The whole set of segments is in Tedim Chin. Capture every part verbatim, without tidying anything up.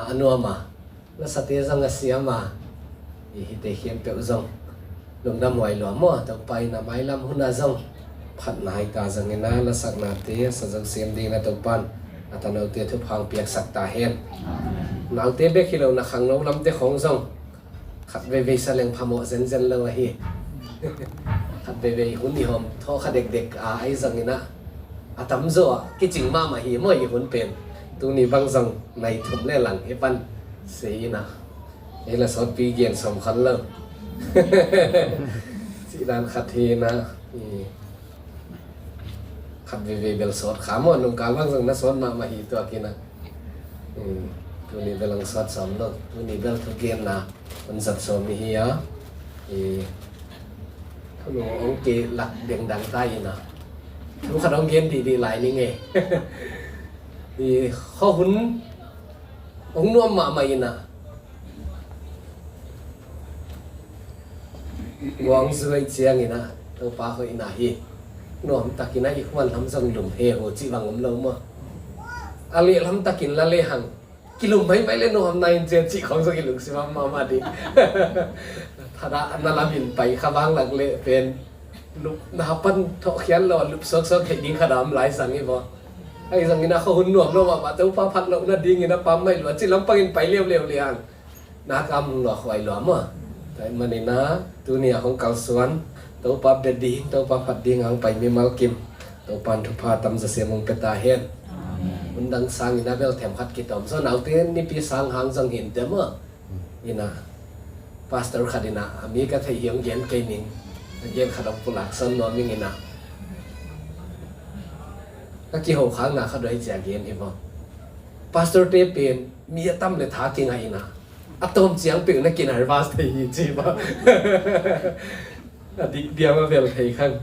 a nuam a, lasate zong a siam a, i hite khempeuh zong lungdam huai lua maw. Topa in a mailam hun ah zong phatna hi ta zongin a, lasaknate a sa zo sem dingin a Topa in a tanote thupha hong piaksak ta hen. Naute bek hi lo, na khangno lamte khong zong khat veivei sa leng phamawh zenzen lo ahi. Khat veivei hun i hawm thawh kha dekdek a, ahi zongin a, a tamzaw ah kicing mahmah hi maw i hun pen. Tuni bang zong nai thum le lang hi pan sei in a, ei la sawtpi gen sawm khan lo. Cih dan khat hi in a, i khat veivei bel sawt kha maw, nungkal bang zong na sawt mahmah hi tuak in a. Hmm, tuni bel hong sawt sawm lo, tuni bel thugenna hong zat sawm i hi a. I, thulu hong kilak dengdang ta in a, thu khat hong gen dihdih lai ning e. I, khuahun hong nuam mahmah in a, guang zuai ciangin a, Topa hoihna hi. Nuamtakin a i huan lam zong lum he ho cih bang om lo maw. A leh lamtakin la lehang kilum maimai le nuamna in cian cih khong zong i lungsim ah mahmah ding. Thadatna lamin pai kha vang lak leh pen lupna pan thawhkhial lo a lup suaksuak theih ding khat a om lai sang hi maw. Ahi zongin a khuahun nuam lo mahmah, Topa phat lohna dingin a pam mai lua cih lampangin pai leuleu lehang na kam hong luakhuai lua maw. Tua ahih manin a, tuni a hong kalsuan Topa bia ding, Topa phat ding a hong pai mimal kim, Topa in thupha tamzaw sem hong pia ta hen. Amen. Hun dang sangin a bel themkhat kitawm zaw, naute nipi sang hang zong hi inteh maw. In a, pastor khat in a, a mi ka theih hi hong gen kei ning, a gen khat hong pulak sawn nuam ing in a, ka kiho khakna khat uh hi ci a gen hi maw. Pastor te pen mi a tam le tha kingah in a, a tawm ciang peuh na kinervous thei hi ci maw. A dik diam a bel thei khan.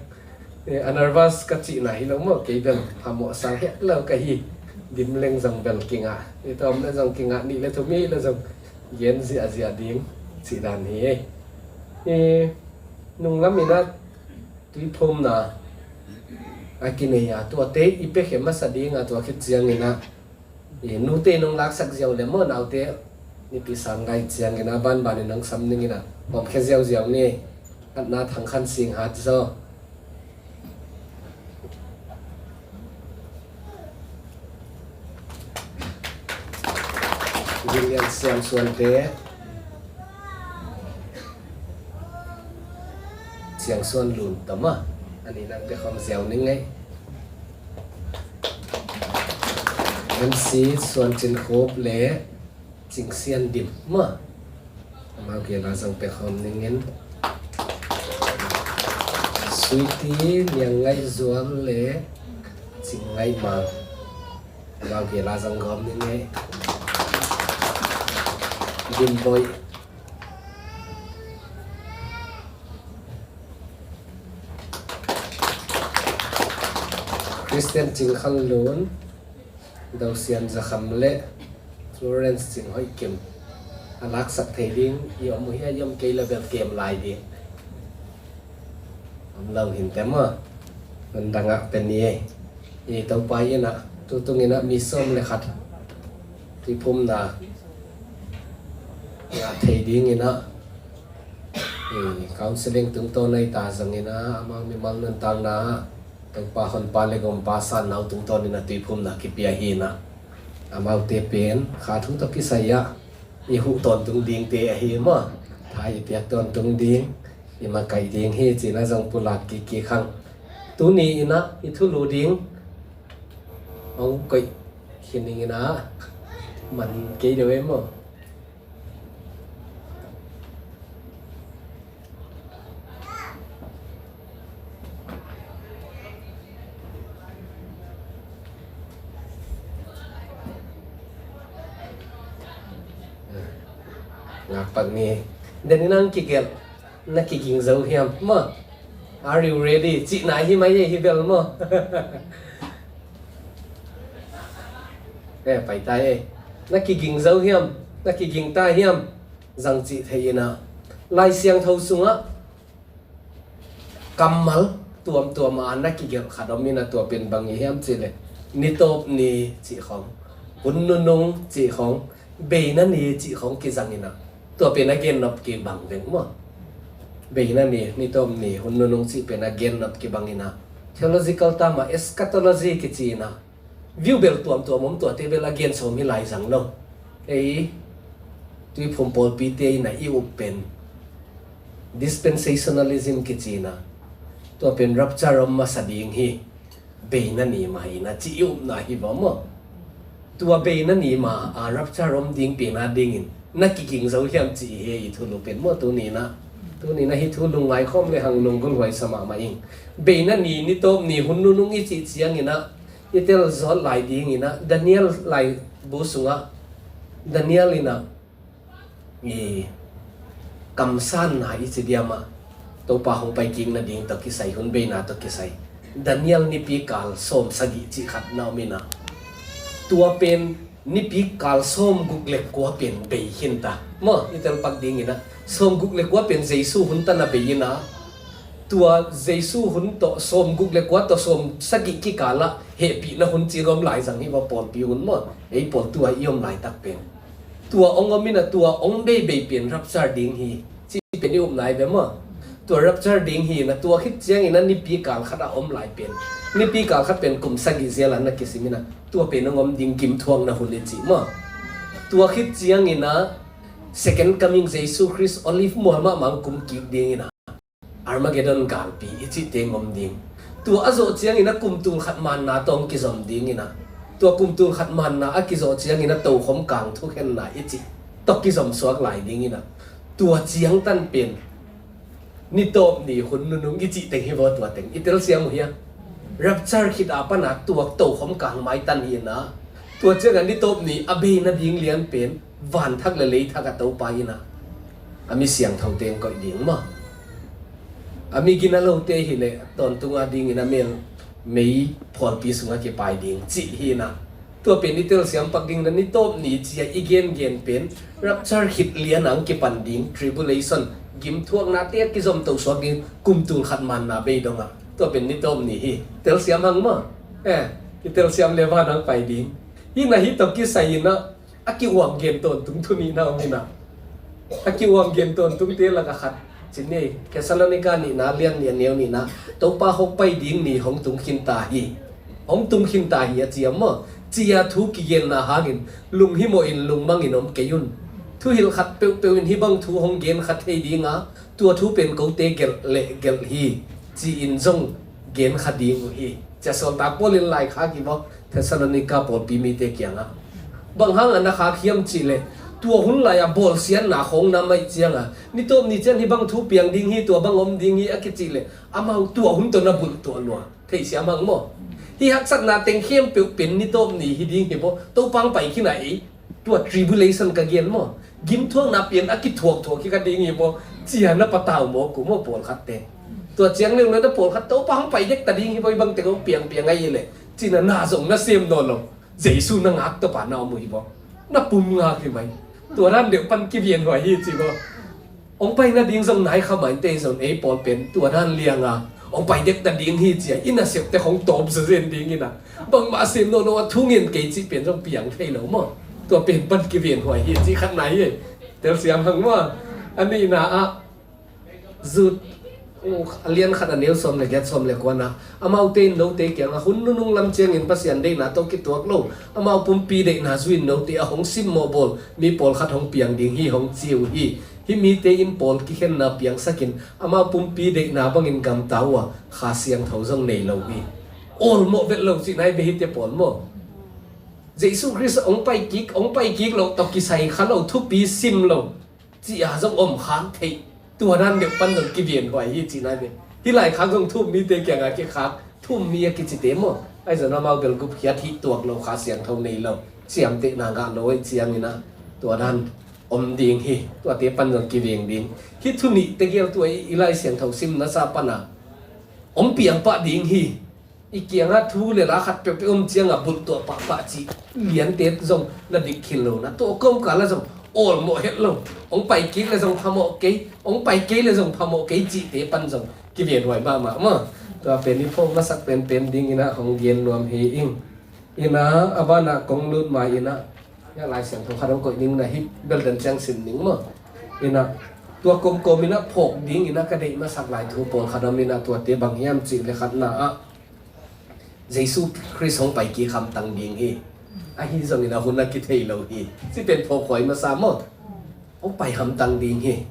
Eh, a nervous ka cihna hi lo maw, kei bel phamawh sang het lo ka hi. Dim leng zong bel kingah, i tawm le zong kingah, nih le thum hi le zong gen ziahziah ding cih dan hi. Eh, nunglam in a tuiphumna a kinei a, tuate i piakhia masa ding a, tua khit ciangin a, i nute nong laksak ziau le maw, naute nipi sang ngai ciangin a banbanin hong sam ning in a, hawmkhia ziauziau ni. Khatna Thang Khan Sing hat zaw. William Siam Suante, Siang Suan Lun tawh maw, a nih nang pia khawm ziau ning ei. M C Suan Cin Khup le Cing Sian Dim maw, amau gel a zong pia khawm ning in. Sweety Niang Ngaih Zual le Cing Ngaih Mang, amau gel a zong gawm ning ei. Dim Boih, Christian Cing Khan Lun, Do Sian Za Kham le Florence Cing Hoih Kim. A laksak thei ding i om uh hia, i om kei le bel kem lai ding. Om lo hi inteh maw. Hun dang ah pia ni ei. I Topa in a, tutung in a mi sawm le khat tuiphumna ngah thei dingin a, i counseling tungtawn ahi ta zongin a, amau mimal nuntakna ah Topa Honpa le Gumpa sanna uh tungtawnin a tuiphumna kipia hi in a, amaute pen kha thu tawh kisai ah i huh tawntung dingte ahi maw. Tha i piak tawntung ding, i makaih ding hi ci-in a zong pulak kikkik hang. Tuni in a i thulu ding hong koih khin ning in a, man kei deuh ei maw. Ngakpak ni. Den in ang kigelh, na kiging zo hiam maw. Are you ready? Cihna hi mai ei hi bel maw. Eh, pai ta ei. Na kiging zo hiam, na kiging ta hiam, zang cih thei in a. Lai Siangtho sungah kammal tuamtuam a na kigelh khat om in a, tua pen bang hi hiam cih leh, nitawp ni cih khong, hun nunung cih khong, Beina ni cih khawng kizang inah, tua pen a gennop kibang veng maw. Beina ni, ni tawp ni, hun nunung cih pen a gennop kibang inah, theological term ah eschatology kici inah, view bel tuamtuam om, tuate bel a gen sawm hi lai zang lo. Ei, Tuiphum pawlpite inah i up pen dispensationalism kici inah, tua pen rapture om masa ding hi, beina ni ma inah ci i upna hi va maw. Tua beina ni ma a rapture om ding pen a dingin na kiking zo hiam ci hi, i thulu pen maw. Tuni inah, tuni inah hih thu lungngai khawm le hang lunggulh huai sa mahmah ing. Beina ni, ni tawp ni, hun nunung i cih ciang inah, i tel zawt lai ding inah, Daniel laibu sungah, Daniel inah, i kamsanna i ci diam ah, Topa hong pai kik nading tawh kisai, hun beina tawh kisai, Daniel nipi kal sawm sagih cih khat na om inah, tua pen nipi kal sawm guk le kua pen bei khin ta maw. I tel pak ding inah, sawm guk le kua pen Jesu hun ta na bei inah, tua Jesu hun tawh sawm guk le kua tawh sawm sagih kikal ah hehpihna hun ci-in om lai zang hi va, pawlpi hun maw. Ei pawl tua i om laitak pen tua ong om inah, tua ong beibei pen rapture ding hi cih pen i upna hi ve maw. Tua rapture ding hi inah, tua khit ciang inah nipi kal khat a om lai pen, nipi kal khat pen kum sagih zel a na kisim inah, tua pen ong om ding gimthuakna hun i cih maw. Tua khit ciang inah second coming Jesu Khrist Olive mual mahmah ong kum kik ding inah, Armageddon galpi i cihte ong om ding. Tua a zawh ciang inah kum tul khat manna tawh ong kizom ding inah, tua kum tul khat manna a kizawh ciang inah tokhom kang thukhenna i cih tawh kizom suak lai ding inah, tua ciangtan pen ni tawp ni, hun nunung i cih teng hi va, tua teng i telsiam uh hiam? Rapture khit a pan a tua tokhom kang maitan hi inah, tua ciangah ni tawp ni a bei nading lian pen van thak le lei thak a Topa inah a mi siangthote ong koih ding maw. A mi gina lote hi leh tawntung a ding inah mel mei phualpi sungah kipai ding cih hi inah, tua pen i telsiam pak ding inah, ni tawp ni ci-a i gengen pen rapture khit lian a ong kipan ding, tribulation, gimthuaknate a kizom to suak ding kum tul khat manna bei dongah, tua pen ni tawp ni hi. Telsiam hang maw. Eh, i telsiam le van a ong pai ding. Hi inah hih tawh kisai inah a ki-uang gen tawntung thu nih na om inah, a ki-uang gen tawntungte lakah khat ci ni, Thessalonika nihna lian nih a neu nihna, Topa hong pai ding ni hong tung khin ta hi. Hong tung khin ta hi a ci a maw. Ci-a thu kigenna hangin lunghimawhin lungmangin om kei un. Thuhilh khat peuhpeuh in hih bang thu hong gen kha thei ding a, tua thu pen kote gelh le gelh hi, ci-in zong gen kha ding uh hi, ci-a sawltak Paul in laikhak hi va, Thessalonika pawlpi mite kiangah. Bang hangah na khak hiam cih leh, tua hun lai-ah bawlsiatna khawng na om ahih ciangah, ni tawp ni ciang hih bang thu piang ding hi, tua bang om ding hi a kicih leh, amau tua hun tawh na bulh tuah lua. Theihsiam hang maw. Hih haksatna teng khempeuh pen ni tawp ni hi ding hi maw. Topa hong pai khin a, ei, tua tribulation ka gen maw, gimthuakna pen a kithuakthuak hi kha ding hi maw, ci-a na patau mawk uh maw pawlkhatte. Tua ciang leuleu na pawlkhat, Topa hong pai dek ta ding hi maw, hih bang teng hong piangpiang ahih leh, ci-in na zong na sem nawn lo. Jesu na ngak tawp a na om uh hi maw. Na pum ngak hi mai. Tua dan deuh pan kivienhuai hi ci maw. Hong pai nading zong nai kha mai, tei zong ei pawl pen tua dan lianga hong pai dek ta ding hi ci-a i nasepte hong tawp zazen ding inah, bangmah sem nawn lo a, thu ngen kei cih pen zong piang thei lo maw. Tua pen pan kivienhuai hi cih khat nai hi. Telsiam hang maw. A nihna ah, Jude, uh, a lian khat a neu sawm le giat, sawm le kuana, amaute in note kiangah, hun nunung lam ciangin Pasian deihna tawh kituak lo, amau pumpi deihna zui-in note a hong simmawh bawl mi pawlkhat hong piang ding hi hong ci uh hi. Hih mite in pawl kikhenna piangsakin amau pumpi deihna bangin gamta uh a, Kha Siangtho zong nei lo hi. Awlmawh vet lo cihna hi ve, hihte pawl maw. Jesu Khrist hong pai kik, hong pai kik loh tawh kisai kha lo, thupi sim lo, ci-a zong om khak theih. Tua dan deuh pan zong kivienhuai hi cihna hi ve. Hih laikhak zong thu-um mite kiangah kikhak, thu-um mi a kicite maw. Ahi zong amau bel gupkhiat, hih tuak lo, Kha Siangtho nei lo, ciamtehna ngah lo ahih cianginah, tua dan om ding hi. Tuate pan zong kiveng ding. Hih thu nih tegel tua i, i Lai Siangtho simna sa pana om piang pah ding hi. I kiangah thu le la khat peuhpeuh om ciangah bulhtuah pahpah cih liante zong na dik khin lo na. Tua kawmkal ah zong awlmawh het lo. Hong pai kik le zong phamawh kei, hong pai kei le zong phamawh kei cihte pan zong kivenhuai mahmah maw. Tua pen i phawk masak penpen dinginah hong gen nuam hi ing. Inah a banah kong lut ma inah Hia Lai Siangtho khat hong koih ding na hi, bel dan ciang sim ning maw. Ina, tua komkom ina phawk ding ina ka deih masak lai thu pawlkhat om ina, tuate bang hiam cih le khatna ah Jesu Khrist hong pai kik hamtang ding hi. Ahi zongin a hun a kithei lo hi. Ci pen phawk huai masa maw. Hong pai hamtang ding hi.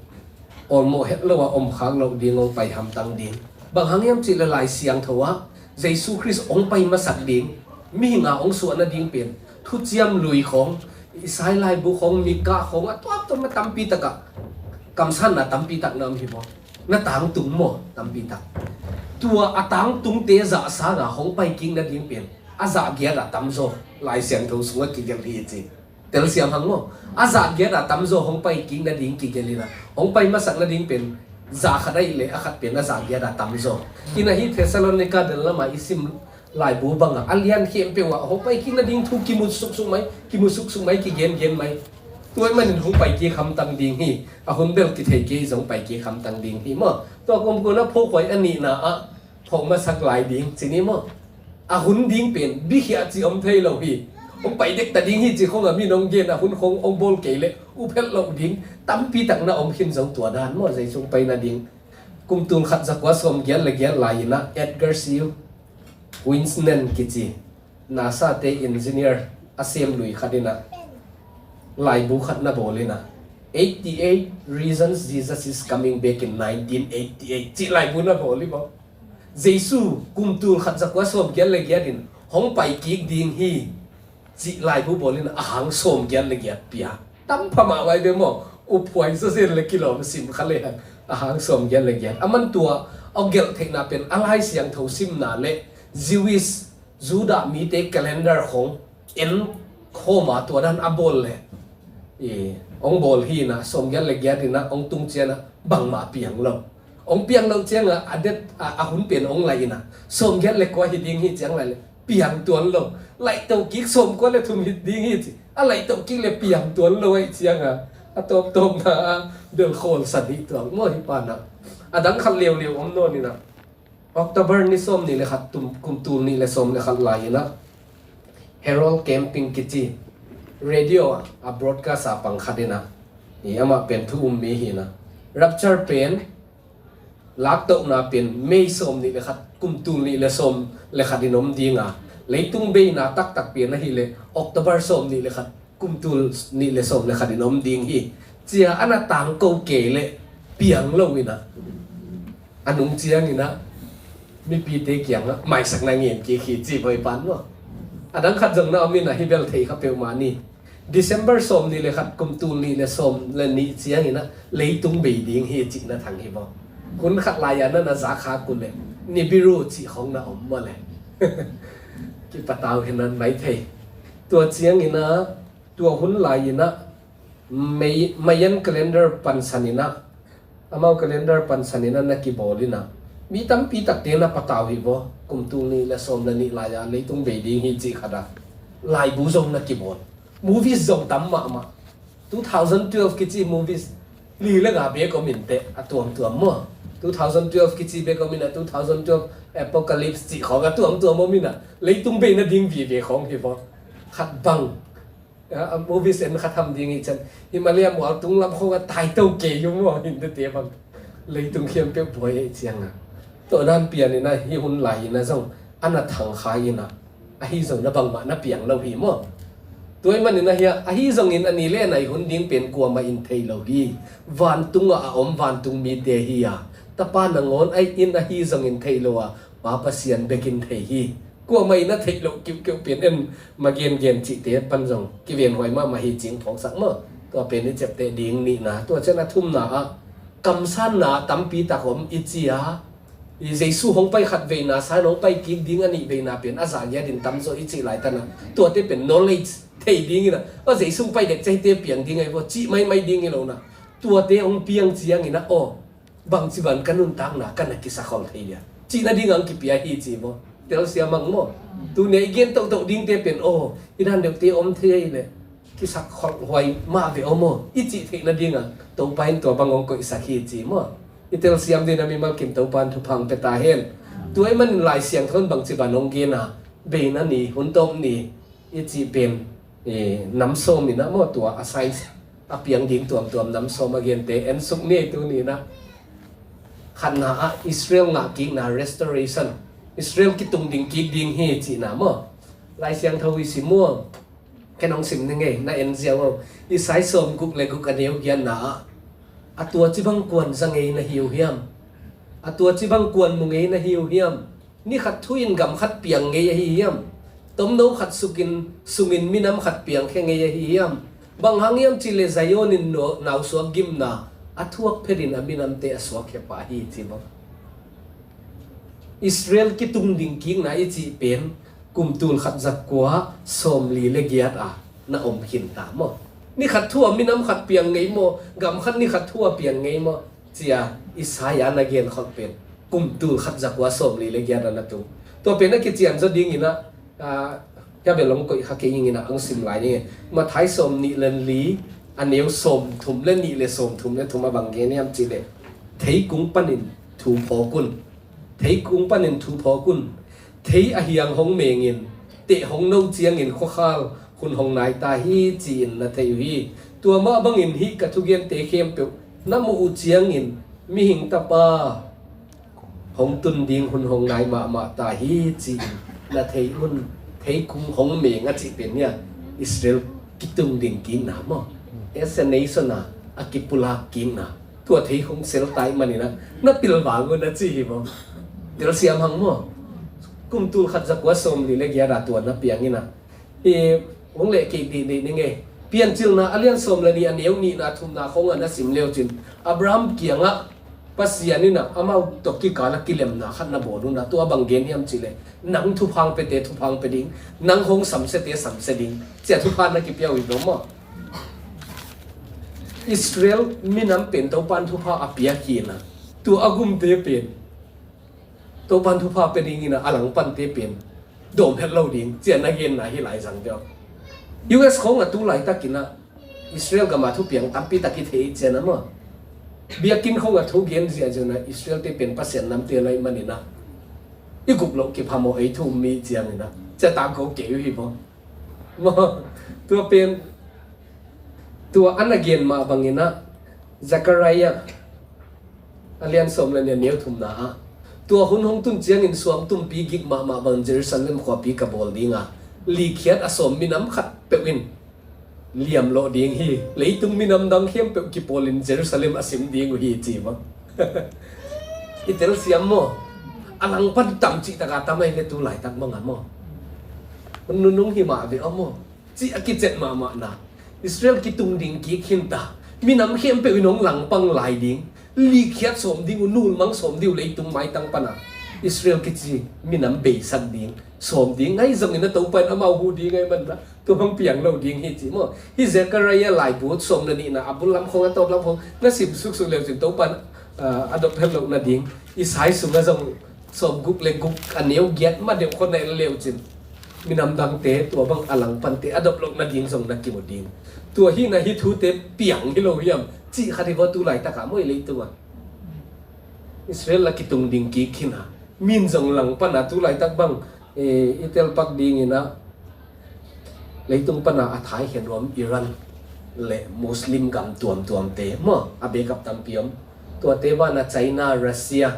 Awlmawh het lo a om khak loh ding hong pai hamtang ding. Bang hang hiam cih le Lai Siangtho ah Jesu Khrist hong pai masak ding, mihing a hong suah nading pen thuciam lui khawng, Isai laibu khawng, Mika khawng, a tuamtuam a tampi takah kamsanna tampi tak na om hi maw. Na tangtung maw tampi tak. Tua a tangtungte zah sanga hong pai kik nading pen a zah giat a tamzaw Lai Siangtho sungah kigelh hi ci. Telsiam hang maw. A zah giat a tamzaw hong pai kik nading kigelh ina, hong pai masak nading pen zah khat ahih le a khat pen a zah giat a tamzaw. Ina hi Thessalonika dal lama i sim laibu banga a lian khempeuh ah hong pai kik nading thu kimu suksuk mai, kimu suksuk mai, kigengen mai. Tua ahih manin hong pai kik hamtang ding hi. A hun bel kithei kei zong pai kik hamtang ding hi maw. Tua kumkun a phawk huai a nihna ah phawk masak lai ding ci ni maw. A hun ding pen bikhia ci om thei lo hi. Hong pai dek ta ding hi ci khong a min hong gen a hun khong hong bawl kei le uphelh loh ding tampi tak na om khin zong tua dan maw, Jesu hong pai nading. Kum tul khat za kua sawm giat le giat lai ina Edgar C. Whitson kici NASA te engineer a sem lui khat ina laibu khat na bawl ina, eighty eight Reasons Jesus is Coming Back in nineteen eighty eight cih laibu na bawl hi maw. Jesu kum tul khat za kua sawm giat le giat in hong pai kik ding hi cih laibu bawl ina a hang sawm giat le giat pia. Tam pha mah vai ve maw. Uphuai zazen le kilawm sim kha le hang a hang sawm giat le giat. A man tua a gelh theihna pen a Lai Siangtho simna le Jewish Judah mite calendar khong en khawma tua dan a bawl le. I, hong bawl hi ina sawm giat le giat ina hong tung ciana bangmah piang lo. Hong piang lo cianga a det a, a hun pen hong lai ina sawm giat le kua hi ding hi ciang lai le piang tuan lo. Laihtoh kik sawm kua le thum hi ding hi ci. A laihtoh kik le piang tuan lo ahi cianga a tawptawpna a bel khawl san hi tuang maw hi pana. A dang khat leuleu om nawn ina. October ni sawm nih le khat tum, kum tul nih le sawm le khat lai ina Harold Camping kici radio a broadcast a pang khat ina, i amah pen thu um mi hi ina, rapture pen laktohna pen May sawm nih le khat kum tul nih le sawm le khat in om dinga, leitung beina taktak pen ahih le October sawm nih le khat kum tul nih le sawm le khat in om ding hi. Cia a na tangko kei le piang lo ina, a nung ciang ina mipite kiangah maisakna ngen kik hi ci voi pan maw. A dang khat zong na om ina hi bel thei kha peuhmah ni. December sawm nih le khat kum tul nih le sawm le nih ciang ina leitung bei ding hi cih na thang hi maw. Hun khat lai a na na zak kha kul le Nibiru cih khong na om maw le. Kipatau hi nan mai thei. Tua ciang ina tua hun lai ina May, Mayan calendar pansan ina, amau calendar pansan ina na kibawl ina, mi tampi takte na patau hi vaw. Kum tul nih le sawm le nih lai a leitung bei ding hi cih khat a laibu zong na kibawl. Movies zong tam mahmah. Two thousand twelve kici movies li le nga bek om in teh a tuamtuam maw. Two thousand twelve kici bek om ina, two thousand twelve Apocalypse cih khawng a tuamtuam om ina, leitung bei nading vive khawng hi vaw. Khat bang a, a movies en kha tham ding hi cian Himalaya mual tung lam khawng a taito kei hi maw, hintete bang. Leitung khempeuh buai ahi cianga. Tua nan pian ina hi hun lai ina zong a na thang kha ina, ahi zong na bangmah na piang lo hi maw. Tua ahih man ina hi a, ahi zongin a ni le a nai hun ding pen kuamah in thei lo hi. Vantungah a om vantung mite hi a, Tapa nangawn ahi in ahi zongin thei lo a, Pa Pasian bek in thei hi. Kuamah in a theih loh kiuhkeuh pen en, ma gengen cihte pan zong kivenhuai mahmah hi cing phawksak maw. Tua pen i ciapteh ding nihna. Tua cian a thumna ah kamsanna tampi tak om i ci a, i Jesu hong pai khat veina, san hong pai kik ding a nih veina pen a zah giat in tamzaw i cih laitan a, tuate pen knowledge thei ding ina, aw Jesu hong pai dek ciang hite piang ding ahi vaw cih maimai ding hi lo na. Tuate hong piang ciang ina aw bangci ban ka nuntakna ka na kisakholh thei dia cih nading ang kipia hi ci maw. Telsiam ang maw. Tuni a i gen tohtoh dingte pen aw i dan deuhte om thei le kisakholh huai mah ve aw maw i cih theih nading a Topa in tua bang hong koihsak hi ci maw. I telsiam ding a mimal kim Topa in thupha hong pia ta hen. Tua ahih manin Lai Siangtho in bangci ban hong gen a, beina ni, hun tawp ni i cih pen eh, nam sawm in ah maw, tua a sign a piang ding tuamtuam nam sawm a gente en suk ni ei. Tuni in ah khatna ah Israel ngah kikna, restoration, Israel kitung ding kik ding hi cihna maw. Lai Siangtho i sim maw, ken hong sim ning ei, na en ziau o. Isai sawm guk le guk a neu giatna ah, a tua ci bang kuan za ngei na hi uh hiam? A tua ci bang kuan mu ngei na hi uh hiam? Ni khat thu in gam khat piang ngei ahi hiam? Tomno khat sukin, sungin minam khat piangkhia ngei ahi hiam? Bang hang hiam cih leh Zion in no-, nausuak gimna a thuak phetin a minamte a suakkhia pah hi, ci bang. Israel kitung ding kikna i cih pen kum tul khat za kua sawmli le giat a na om khin ta maw? Ni khat thu a minam khat piang ngei maw? Gam khat ni khat thu a piang ngei maw? Cia Isaiah na gen khawng pen kum tul khat za kua sawmli le giat a na tung. Tua pen a kician zaw dingin ah, ah, hia bel hong koih kha kei ing in ah, hong sim lai ni. Matthai sawmnih le li, a neu sawmthum le nih le sawmthum le thum a bang gen hiam cih leh, theikung panin thu phawk un. Theikung panin thu phawk un. Thei a hiang hong mengin, teh hong no ciangin khuakhal hun hong nai ta hi, ci-in na thei uh hi. Tua mah bangin hih ka thugente khempeuh na muh uh ciangin, Mihing Tapa hong tun ding hun hong nai mahmah ta hi, ci-in na thei un. Theikung hong meng a cih pen hi a, Israel kitung ding kikna maw? As a nation a, a kipulak kikna. Tua theikung sel tai manin ah, na pilvang un a ci hi maw? Telsiam hang maw? Kum tul khat za kua sawmli le giat a tua na piang in ah, i, hong leh kik dihdih ning ei. Piancilna a lian sawm le nih a neu nihna thumna khawng a na sim le uh cin, Abraham kiangah Pasian in ah amau tawh kikal a kilemna khat na bawl un ah, tua bang gen hiam cih leh, nang thupha hong piate thupha hong pia ding, nang hong samsiate samsia ding, ci-a thupha na kipia uh hi lo maw? Israel minam pen Topa'n thupha a pia khin a, tua a gumte pen Topa'n thupha pia dingin ah a langpante pen dawm het lo ding, ci-a na genna hi lai zang deuh. U S khawng a tu laitakin ah Israel gam a thupiang tampi tak i thei cian a maw? Biakinn khawng a thu gen ziahziah in ah Israelte pen Pasian namte lai manin ah, i gup loh kipha maw, ei thu um mi ciangin ah, cia tangko kei uh hi maw? Maw, tua pen, tua a na gen mah bangin ah, Zechariah a lian sawm le nih a neu thumna ah, tua hun hong tun ciangin suangtumpi gik mahmah bang Jerusalem khuapi ka bawl ding a, likhiat a sawm minam khat peuh in liamlawh ding hi. Leitung minam dang khempeuh kipawlin Jerusalem a sim ding uh hi, ci maw? I telsiam maw? A langpan tam cih tak a tam ahi ve, tu laitak bang a maw? Nunung hi mah ve aw maw? Cih a kicet mahmahna. Israel kitung ding kik khin ta. Minam khempeuh in hong langpang lai ding. Likhiat sawm ding uh, nulmang sawm ding uh leitung maitang pan a. Israel kici minam beisak ding, sawm ding. Ngai zongin a Topa in amau huh ding ahih manin ah, tua bang piang lo ding hi, ci maw? Hih Zechariah laibu sawm le nihna a bul lam khawng a tawp lam khawng na sim suksuk le uh cin, Topa in, ah, a dop het loh nading, Isaiah sungah zong sawm guk le guk a neu giat ma deuh khawng na en le uh cin, minam dangte tua bang a langpante a dop loh nading zong na kimu ding. Tua hi in ah hih thute piang hi lo hiam cih khat hi vaw, tu laitak a maw, i leitung ah Israel a kitung ding kik khin a, min zong langpan a, tu laitak bang, eh, i tel pak dingin ah, leitung pan a a thaikhia nuam Iran le Muslim gam tuamtuamte maw, a backup tampi om. Tuate ban a China, Russia,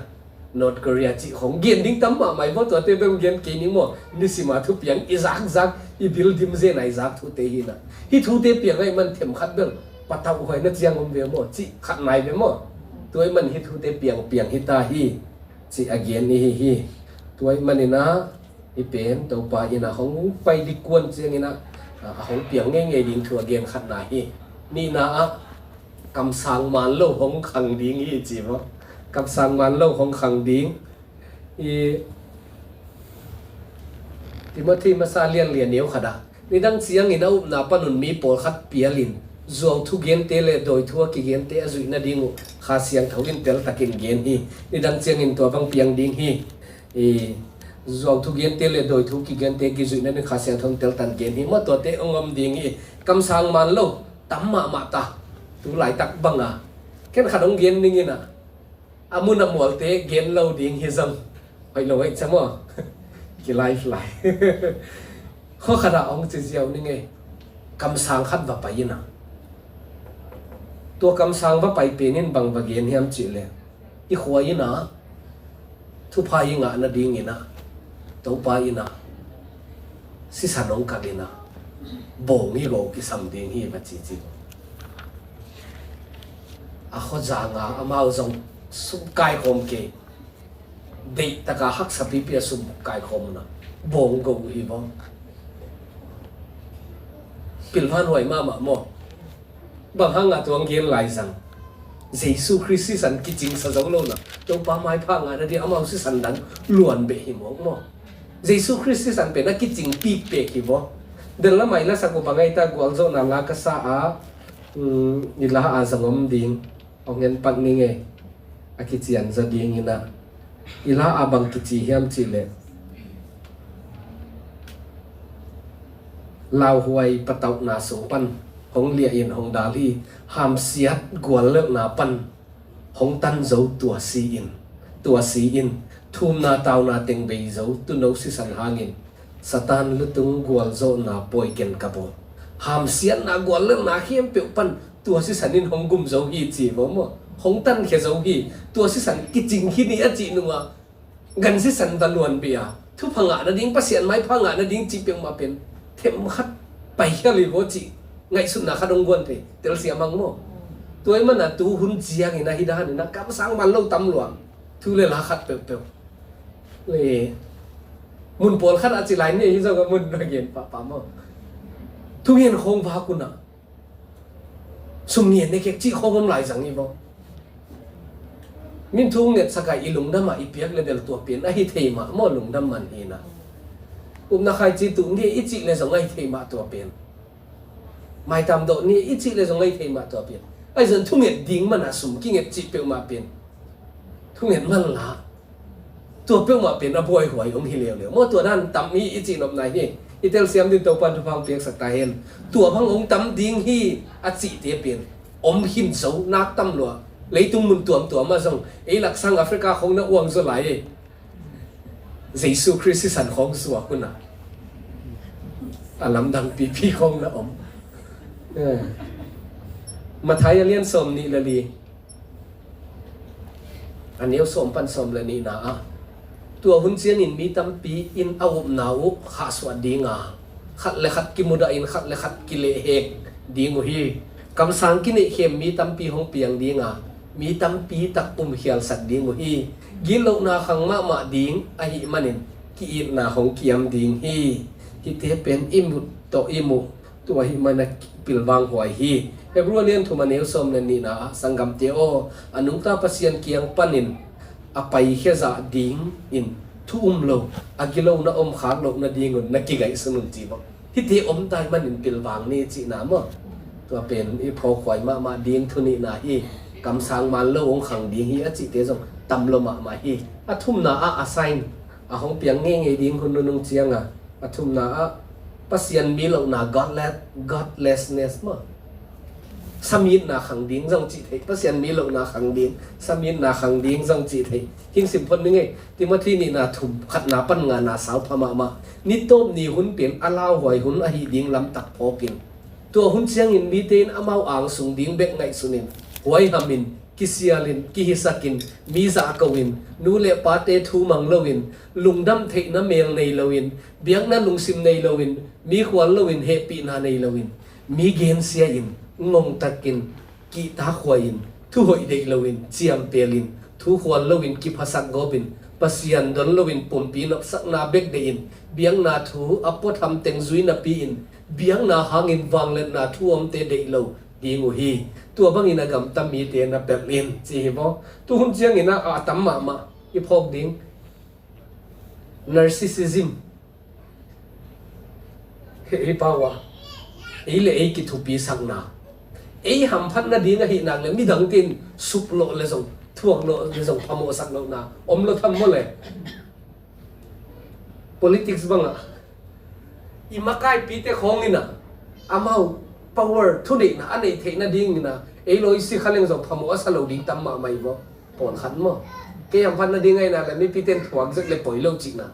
North Korea cih khawng gen ding tam mahmah hi maw, tuate bel gen kei ning maw, nisim a thupiang i zakzak, i bil dim zen a i zak thute hi in ah. Hih thute piang ahih man themkhat bel patauh huai na ciang om ve maw, cih khat nai ve maw. Tua ahih man hih thute piang, piang hi ta hi, cih a gen i hi hi. Tua ahih manin ah, hih pen Topa in a hong pai ding kuan ciangin ah, a hong piang ngeingei ding thu a gen khatna hi. Nihna ah, kamsang man lo hong khang ding hi, ci maw? Kamsang man lo hong khang ding. I Timothy masa lian li a neu khat ah, nidang ciangin a upna panun mi pawlkhat pialin, zuau thugente le dawithu a kigente a zuih nading uh Kha Siangtho in teltakin gen hi. Nidang ciangin tua bang piang ding hi. I zuau thugente le dawithu kigente kizuih nading Kha Siangtho in teltan gen hi. Maw, tuate hong om ding hi. Kamsang man lo tam mahmah ta, tu laitak bang a. Ken khat hong gen ning in ah, a mun a mualte gen lo ding hi zong, hoih lo hoih ciang maw? Kilai lai. Khua khat ah hong ci ziau ning ei. kamsang khat va pai in ah, tua kamsang va pai pen in bang va gen hiam cih leh, i khua in ah thupha i ngah nadingin ah Topa in ah sisan hong kap in ah bawng i go kisam ding hi va ci ci. A khua zang a amau zong sum kaikhawm kei. Deih taka haksa pipi a sum kaikhawm na bawng go uh hi vong. Pilvan huai mahmah maw? Bang hang a tuang gen lai zang. Jesu Khrist sisan kicingsa zo lo na Topa maipha ngah nading amau sisan dang luan beh hi mawk maw? Jesu Khrist sisan pen a kicing pikpek hi vong. Del la mai la sak uh bang ai ta gualzawhna la ka sa a, um, i la a zang om ding. Hong en pak ning e. A kician za dingin ah i la a bang kici hiam cih leh, lauhuai patauhna sung pan hong liah in hong dal hi. Hamsiat guallelhna pan hong tan zo tua si in, tua si in, thumna tauna teng bei zo tuuno sisan hangin Satan lutung gualzawhna pawi ken ka bawl. Hamsiatna guallelhna khempeuh pan tua sisan in hong gum zo hi ci vong maw? Hong tankhia zo hi. Tua sisan kicing hi ni a cih nungah gan sisan va luan bia thupha ngah nading, Pasian maipha ngah nading cih peuhmah pen themkhat paikhia li vaw cih ngaihsutna khat hong guan thei telsiam ang maw? Tua i mana tu hun ciangin a hi danin a kamsang man lo tam luang. Thu le la khat peuhpeuh le mun pawlkhat a ci lai ni hi zong a mun na gen pahpah maw? Thungen khawng vak unah sum ngen ne kek cih khawng om lai zang hi vong. Min thu ngetsak a i lungdam ah i piak le bel tua pen a hi thei mah maw? Lungdam man hi na. Upna khaici tuh nge i cih le zong a hi thei mah tua pen. Maitam dawh ni i cih le zong a hi thei mah tua pen. Ahi zong thunget ding mana sum kinget cih peuhmah pen thunget man la. Tua peuhmah pen a buaihuai hong hi leuleu maw? Tua dan tam hi i cih nopna hi. I telsiam ding Topa in thupha hong piaksak ta hen. Tua bang hong tam ding hi a cihte pen om khin zo nak tam lua. Leitung mun tuamtuam ah zong ei laksang Africa khong na uang zaw lai e. Jesu Khrist sisan khawng zuak hunah a lamdang pipi khawng na om. Eh. Mathai a lian sawm nih le li, a neu sawm pan sawm le nihna ah, tua hun ciangin mi tampi in a upna uh khahsuah dinga, khat le khat kimudah in khat le khat kilehhek ding uh hi. Kamsang kineihkhem mi tampi hong piang dinga, mi tampi tak umkhialsak ding uh hi. Gitlohna khang mahmah ding ahih manin ki-itna hong kiam ding hi. Hihte pen i mut tawh i muh tua ahih manin a pilvang huai hi. Hebru a lian thum a neu sawm le nihna ah, sanggamte aw, a nungta Pasian kiang panin a paikhia zah dingin thu um lo, a gilo na om khak loh nadingun na kigaihsun un ci bawk. Hihte om tai manin pilvang ni cihna maw? Tua pen i phawkhuai mahmah ding thu nihna hi. Kamsang man lo hong khang ding hi a cihte zong tam lo mahmah hi. A thumna ah a sign a hong piang ngeingei ding hun nunung cianga, a thumna ah Pasian mi lohna godless, godlessness maw? Samitna khang ding zong cih theih. Pasian mi lohna khang ding, samitna khang ding zong cih theih. Hing sim phot ni ngei. Timothy nihna thum, khatna pan ngana sau pha mahmah. Nitawp ni hun pen a lauhuai hun ahih ding lamtak phawkin, tua hun ciangin mite in amau angsung ding bek ngaihsunin, huaihamin, kisialin, kihisakin, mi zahkoin, nu le pate thu mang loin, lungdam theihna mel nei loin, biakna lungsim nei loin, mi khual loin, hehpihna nei loin, mi gensia in, ngongtakin, kihtakhuai in, thu hoih deih loin, ciampelin, thu khual loin, kiphasak gawpin, Pasian don loin, pumpi nopsakna bek deihin, biakna thu a puatham teng zui napi-in, biakna hangin vangliatna thu omte deih lo ding uh hi. Tua bangin a gamta mite na pelh in ci hi maw? Tu hun ciangin a, a tam mahmah i phawk ding narcissism. Hih, hih pau a ei le ei kithupisakna, ei hamphat nading ahih nak le midangte in suplawh le zong, thuaklawh le zong phamawhsak lohna om lo tham maw le? Politics bangah i makaipite khawng inah amau power thuneihna a neih theih nading inah ei lawi si kha leng zong phamawh a sa lo ding tam mahmah hi maw? Pawlkhat maw? Kei hamphat nading ahih nak le mipite in thuak zek le poi lo cihna,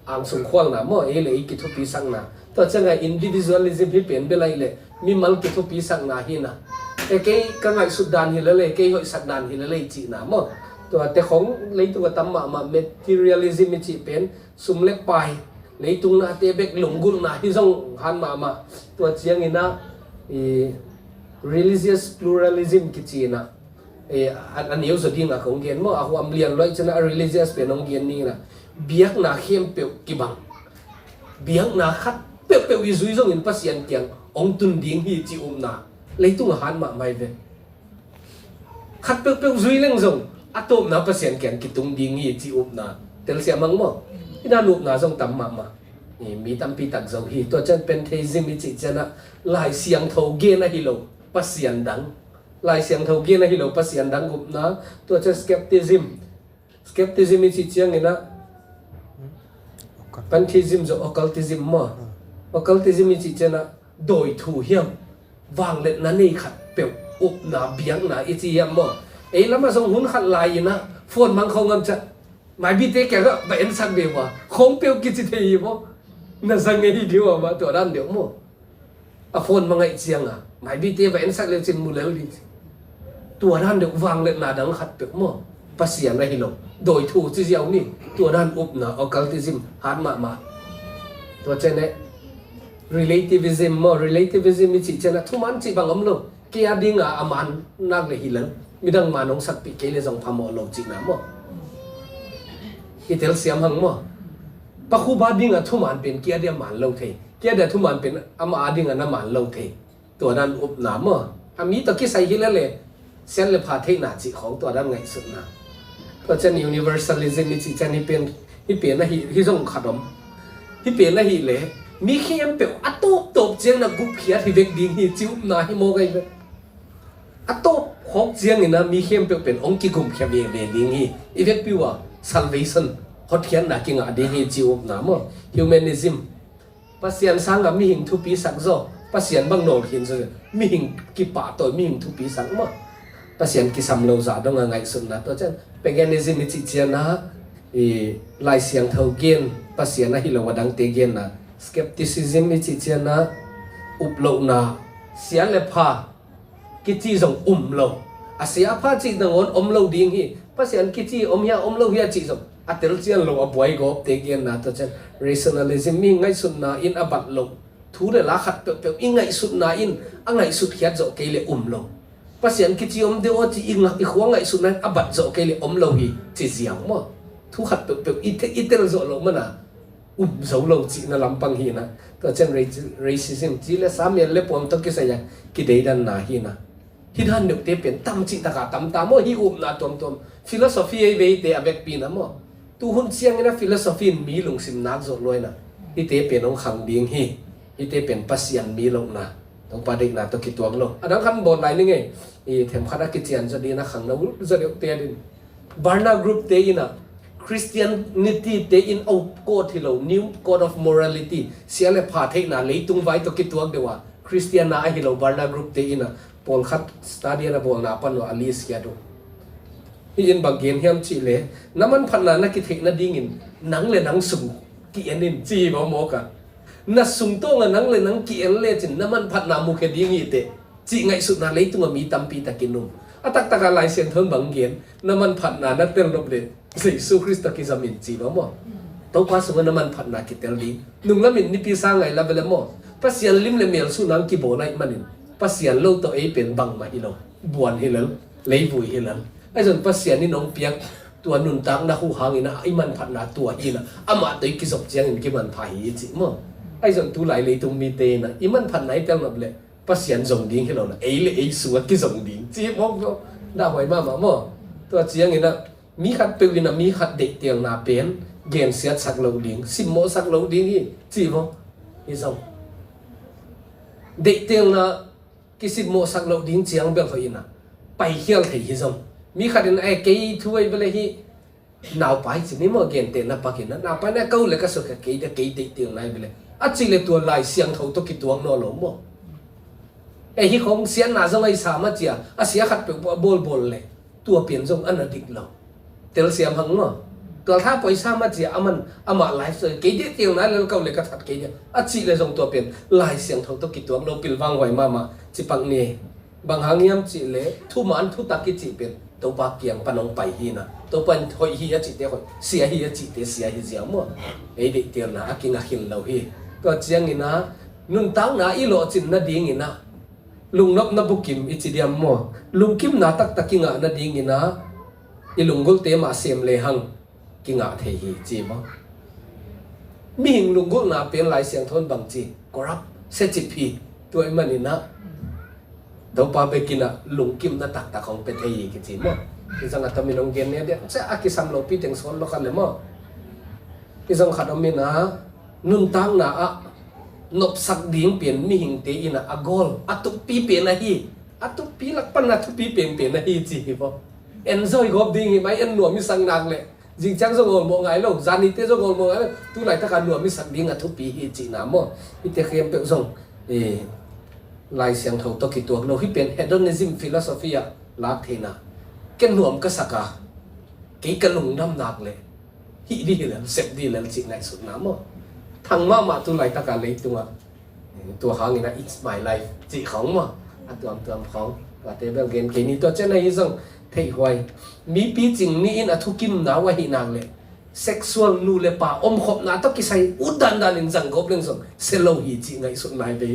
angsung khualna maw, ei le ei kithupisakna, Tua ciangah individualism hi pen bel ahih leh mimal kithupisakna hi na. E, kei ka ngaihsut dan hi lel e, kei hoihsak dan hi lel e cihna maw. Tua te khong leitung a tam mahmah, materialism i cih pen sum le pai, leitung nate bek lunggulhna hi zong han mahmah. Tua ciangin ah, i, religious pluralism kici in ah, e, a, a neu zaw dingah kong gen maw, a huam lian luai ciangin ah a religious pen hong gen ni in ah, biakna khempeuh kibang, biakna khat peuhpeuh i zui zongin Pasian kiang hong tun ding hi ci upna leitung a han mahmah hi ve. Khat peuhpeuh zui leng zong a tawpna Pasian kiang kitung ding hi ci upna telsiam hang maw. Hih dan upna zong tam mahmah. I, mi tampi tak zo hi. Tua ciang pantheism i cih ciangah Lai Siangtho gen ahi lo Pasian dang, Lai Siangtho gen ahi lo Pasian dang upna. Tua ciang skepticism, skepticism i cih ciangin ah pantheism zo occultism maw. Occultism i cih ciangah dawi thu hiam, vangliatna nei khat peuh upna, biakna i ci hiam maw. Ei lamah zong hun khat lai-in ah phone mang kho ngam ciah. Maibite kiangah va ensak deuh a, khong peuh kici thei hi maw. Na za ngei hi deuh a mah, tua dan deuh maw. A phone mangaih ciangah maibite va ensak leu cin mu lel ding. Tua dan deuh vangliatna dang khat peuh maw. Pasian ahi lo, dawi thu ci ziau ni. Tua dan upna, occultism hat mahmah. Tua ciang e, relativism maw, relativism i cih ciangah thuman cih bang om lo. Kei a dinga a man nak le hi lel, midang man hong sakpih kei le zong phamawh lo cihna maw. I telsiam hang maw. Pa Khuba dinga thuman pen kei a dia man lo thei, kei a dia thuman pen ama a dinga na man lo thei. Tua dan upna maw. A mi tawh kisai hi lel e, siat le pha theihna cih khong tua dan ngaihsutna. Tua ciang universalism i cih ciang hih pen, hih pen ahi, hih zong khat om. Hih pen ahih leh mi khempeuh a tawptawp ciang na gupkhiat hi vek ding hi ci upna hi maw, gai ve. A tawp khawk ciangin ah mi khempeuh pen hong kigumkhia veve ding hi. I vekpi uh a salvation, hotkhiatna kingah ding hi ci upna maw. Humanism, Pasian sangah mihing thupisak zaw, Pasian bang nawlkhin zaw, mihing kipahtawi, mihing thupisak maw. Pasian kisam lo zah dongah ngaihsutna. Tua ciang paganism i cih ciangah, i, Lai Siangtho gen, Pasian ahi lo a dangte genna. Skepticism i cih ciangah uplohna, sia le pha kici zong um lo. A sia a pha cih nangawn om lo ding hi. Pasian kici om hia, om lo hia cih zong a telcian lo, a buai gawpte genna. Tua ciang rationalism, mi ngaihsutna in a bat lo thu le la khat peuhpeuh i ngaihsutna in a ngaihsut khiat zawh kei le um lo. Pasian kici om deuh aw cih i ngak i khua ngaihsutna in a bat zawh kei le om lo hi ci ziau maw. Thu khat peuhpeuh i te-, i tel zawh loh mana um zo lo cihna lampang hi na. Tua ciang raci-, racism, ci le sa, mel le puam tawh kisai a kideidanna hi na. Hih dan deuhte pen tam cih taka tam ta maw, hih upna tuamtuam. Philosophy ei veite a vekpi na maw. Tuhun ciangin a philosophy in mi lungsim nak zawh luai na. Hihte pen hong khang ding hi. Hihte pen Pasian mi lohna, Topa deihna tawh kituak lo. A dang khat bawl lai ning ei. I themkhat a kician zaw ding a khang na ulh zaw deuhte a din. Barna group te in a, Christianity te in a up code hi lo, new code of morality, sia le pha theihna leitung vai tawh kituak deuh a, Christian na ahi lo Barna group te in a, pawlkhat study a na bawlna pan uh a list khiat uh. Hih in bang gen hiam cih leh, na manphatna na kitheih nadingin nang le nang sung ki-en in ci hi maw, mawk a. Na sung tawngah nang le nang ki-en lecin na manphatna mukhia ding hi teh. Cih ngaihsutna leitung a mi tampi takin um. A taktak a Lai Siangtho in bang gen, na manphatna na tel nop leh Jesu Khrist tawh kizom in ci lo maw. Topa sungah na manphatna kitel ding. Nunglam in nipi sa ngai la ve le maw. Pasian lim le mel suhna hong kibawl ahih manin Pasian lo tawh ei pen bangmah hi lo. Buan hi lel, leivui hi lel. Ahi zong Pasian in hong piak tua nuntakna huh hangin a, i manphatna tua hi na, amah tawh i kizop ciangin kimanpha hi i cih maw. Ahi zong tulai leitung mite in a, i manphatna i tel nop leh Pasian zong ding hi lo na, ei le ei sungah kizong ding ci mawk zo. Dahhuai mahmah maw. Tua ciangin a, mi khat peuh in a mi khat deihtelna pen gensiatsak lo ding, simmawhsak lo ding hi ci maw. Hi zong deihtelna kisimmawhsak lo ding ciang bel hoih in a, paikhial thei hi zong. Mi khat in a, eh, kei thu ei bel hi, naupai ci ni maw, gentehna pakin a, naupai na, ko le ka sukha kei dia, kei deihtelna hi bel a ci le tua Lai Siangtho tawh kituak nawn lo maw. Eh, hih khong siatna zong ahi sam a cia, a sia khat peuh a bawlbawl le tua pian zong a na dik lo. Telsiam hang maw. Tualtha poisa mah ci a, aman amah life story, kei deh tiang na lel kau le ka that kei dia a cih le zong tua pen Lai Siangtho tawh kituak lo, pilvang huai mahmah ci pak ni. Bang hang hiam cih le thuman thutak i cih pen Topa kiang pan hong pai hi na. Topa in hoih hi a cihte hoih, sia hi a cihte sia hi ziau maw? Ei deihtelna a kingak khin lo hi. Tua ciangin ah nuntakna i lawhcin nadingin ah lungnopna bukim i ci diam maw? Lungkimna taktak i ngah nadingin ah i lunggulhte mah sem lehang kingah thei hi ci maw? Mihing lunggulhna pen Lai Siangtho in bang ci, corrupt, siacip hi. Tua ahih manin ah Topa bekin ah lungkimna taktak hong pia thei hi kici maw? I zong a tomin hong gen ne dia, cia a kisam lopi teng sawn lo kha le maw? I zong khat om in ah nuntakna ah nopsak ding pen mihingte in ah a goal, a thupi pen ahi, a thupi lak pan a thupi penpen ahi ci hi maw? Enjoy gawp ding hi mai, en nuam i sak nak leh zingciang zong awlmawh ngai lo, zanite zong awlmawh ngai lo, tu laitaka nuam i sak ding a thupi hi cihna maw? Hihte khempeuh zong, eh, Lai Siangtho tawh kituak lo. Hih pen hedonism philosophy ah lak theihna. Ken nuam ka sak a, kei ka lungdam nak leh hih dih hi lel, sep dih lel cih ngaihsutna maw? Thang mahmah tu laitaka leitungah tua hangin ah it's my life cih khawng maw? A tuamtuam khawng, tuate bel gen kei ni. Tua ciang ahi zong theihhuai, mi picing nih in a thukimna uh ahih nak leh sexual nu le pa omkhopna tawh kisai ut dandanin zanggawp leng zong sia lo hi cih ngaihsutna hi ve.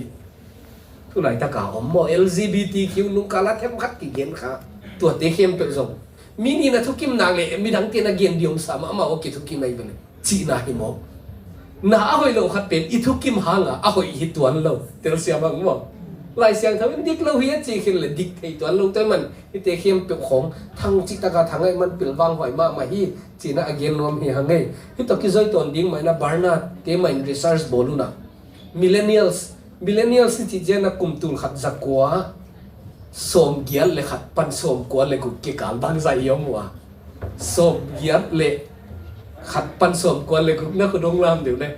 Tu laitaka om maw, L G B T Q nungkala themkhat kigen kha. Tuate khempeuh zong mi nih in a thukim nak leh midangte na gen dih om sa mahmah aw, kithukim ahi ve leh cihna hi maw? Na a hoih lo khat pen i thukim hanga a hoih hi tuan lo, telsiam hang maw? Lai Siangtho in dik lo hi a ci khin leh dik thei tuan lo. Tua ahih man hihte khempeuh khawng thang cihtaka thang ahih man pilvang huai mahmah hi cihna a gen nuam hi hang ei. Hih tawh kizoi tawn ding mah in ah Barna te mah in research bawl un ah, millennials, millennials i cih ciang a kum tul khat zakua sawmgiat le khat pan sawmkua le guk kikal bangzah i om uh a? Sawmgiat le khat pan sawmkua le guk, na khut hong lam deuh le.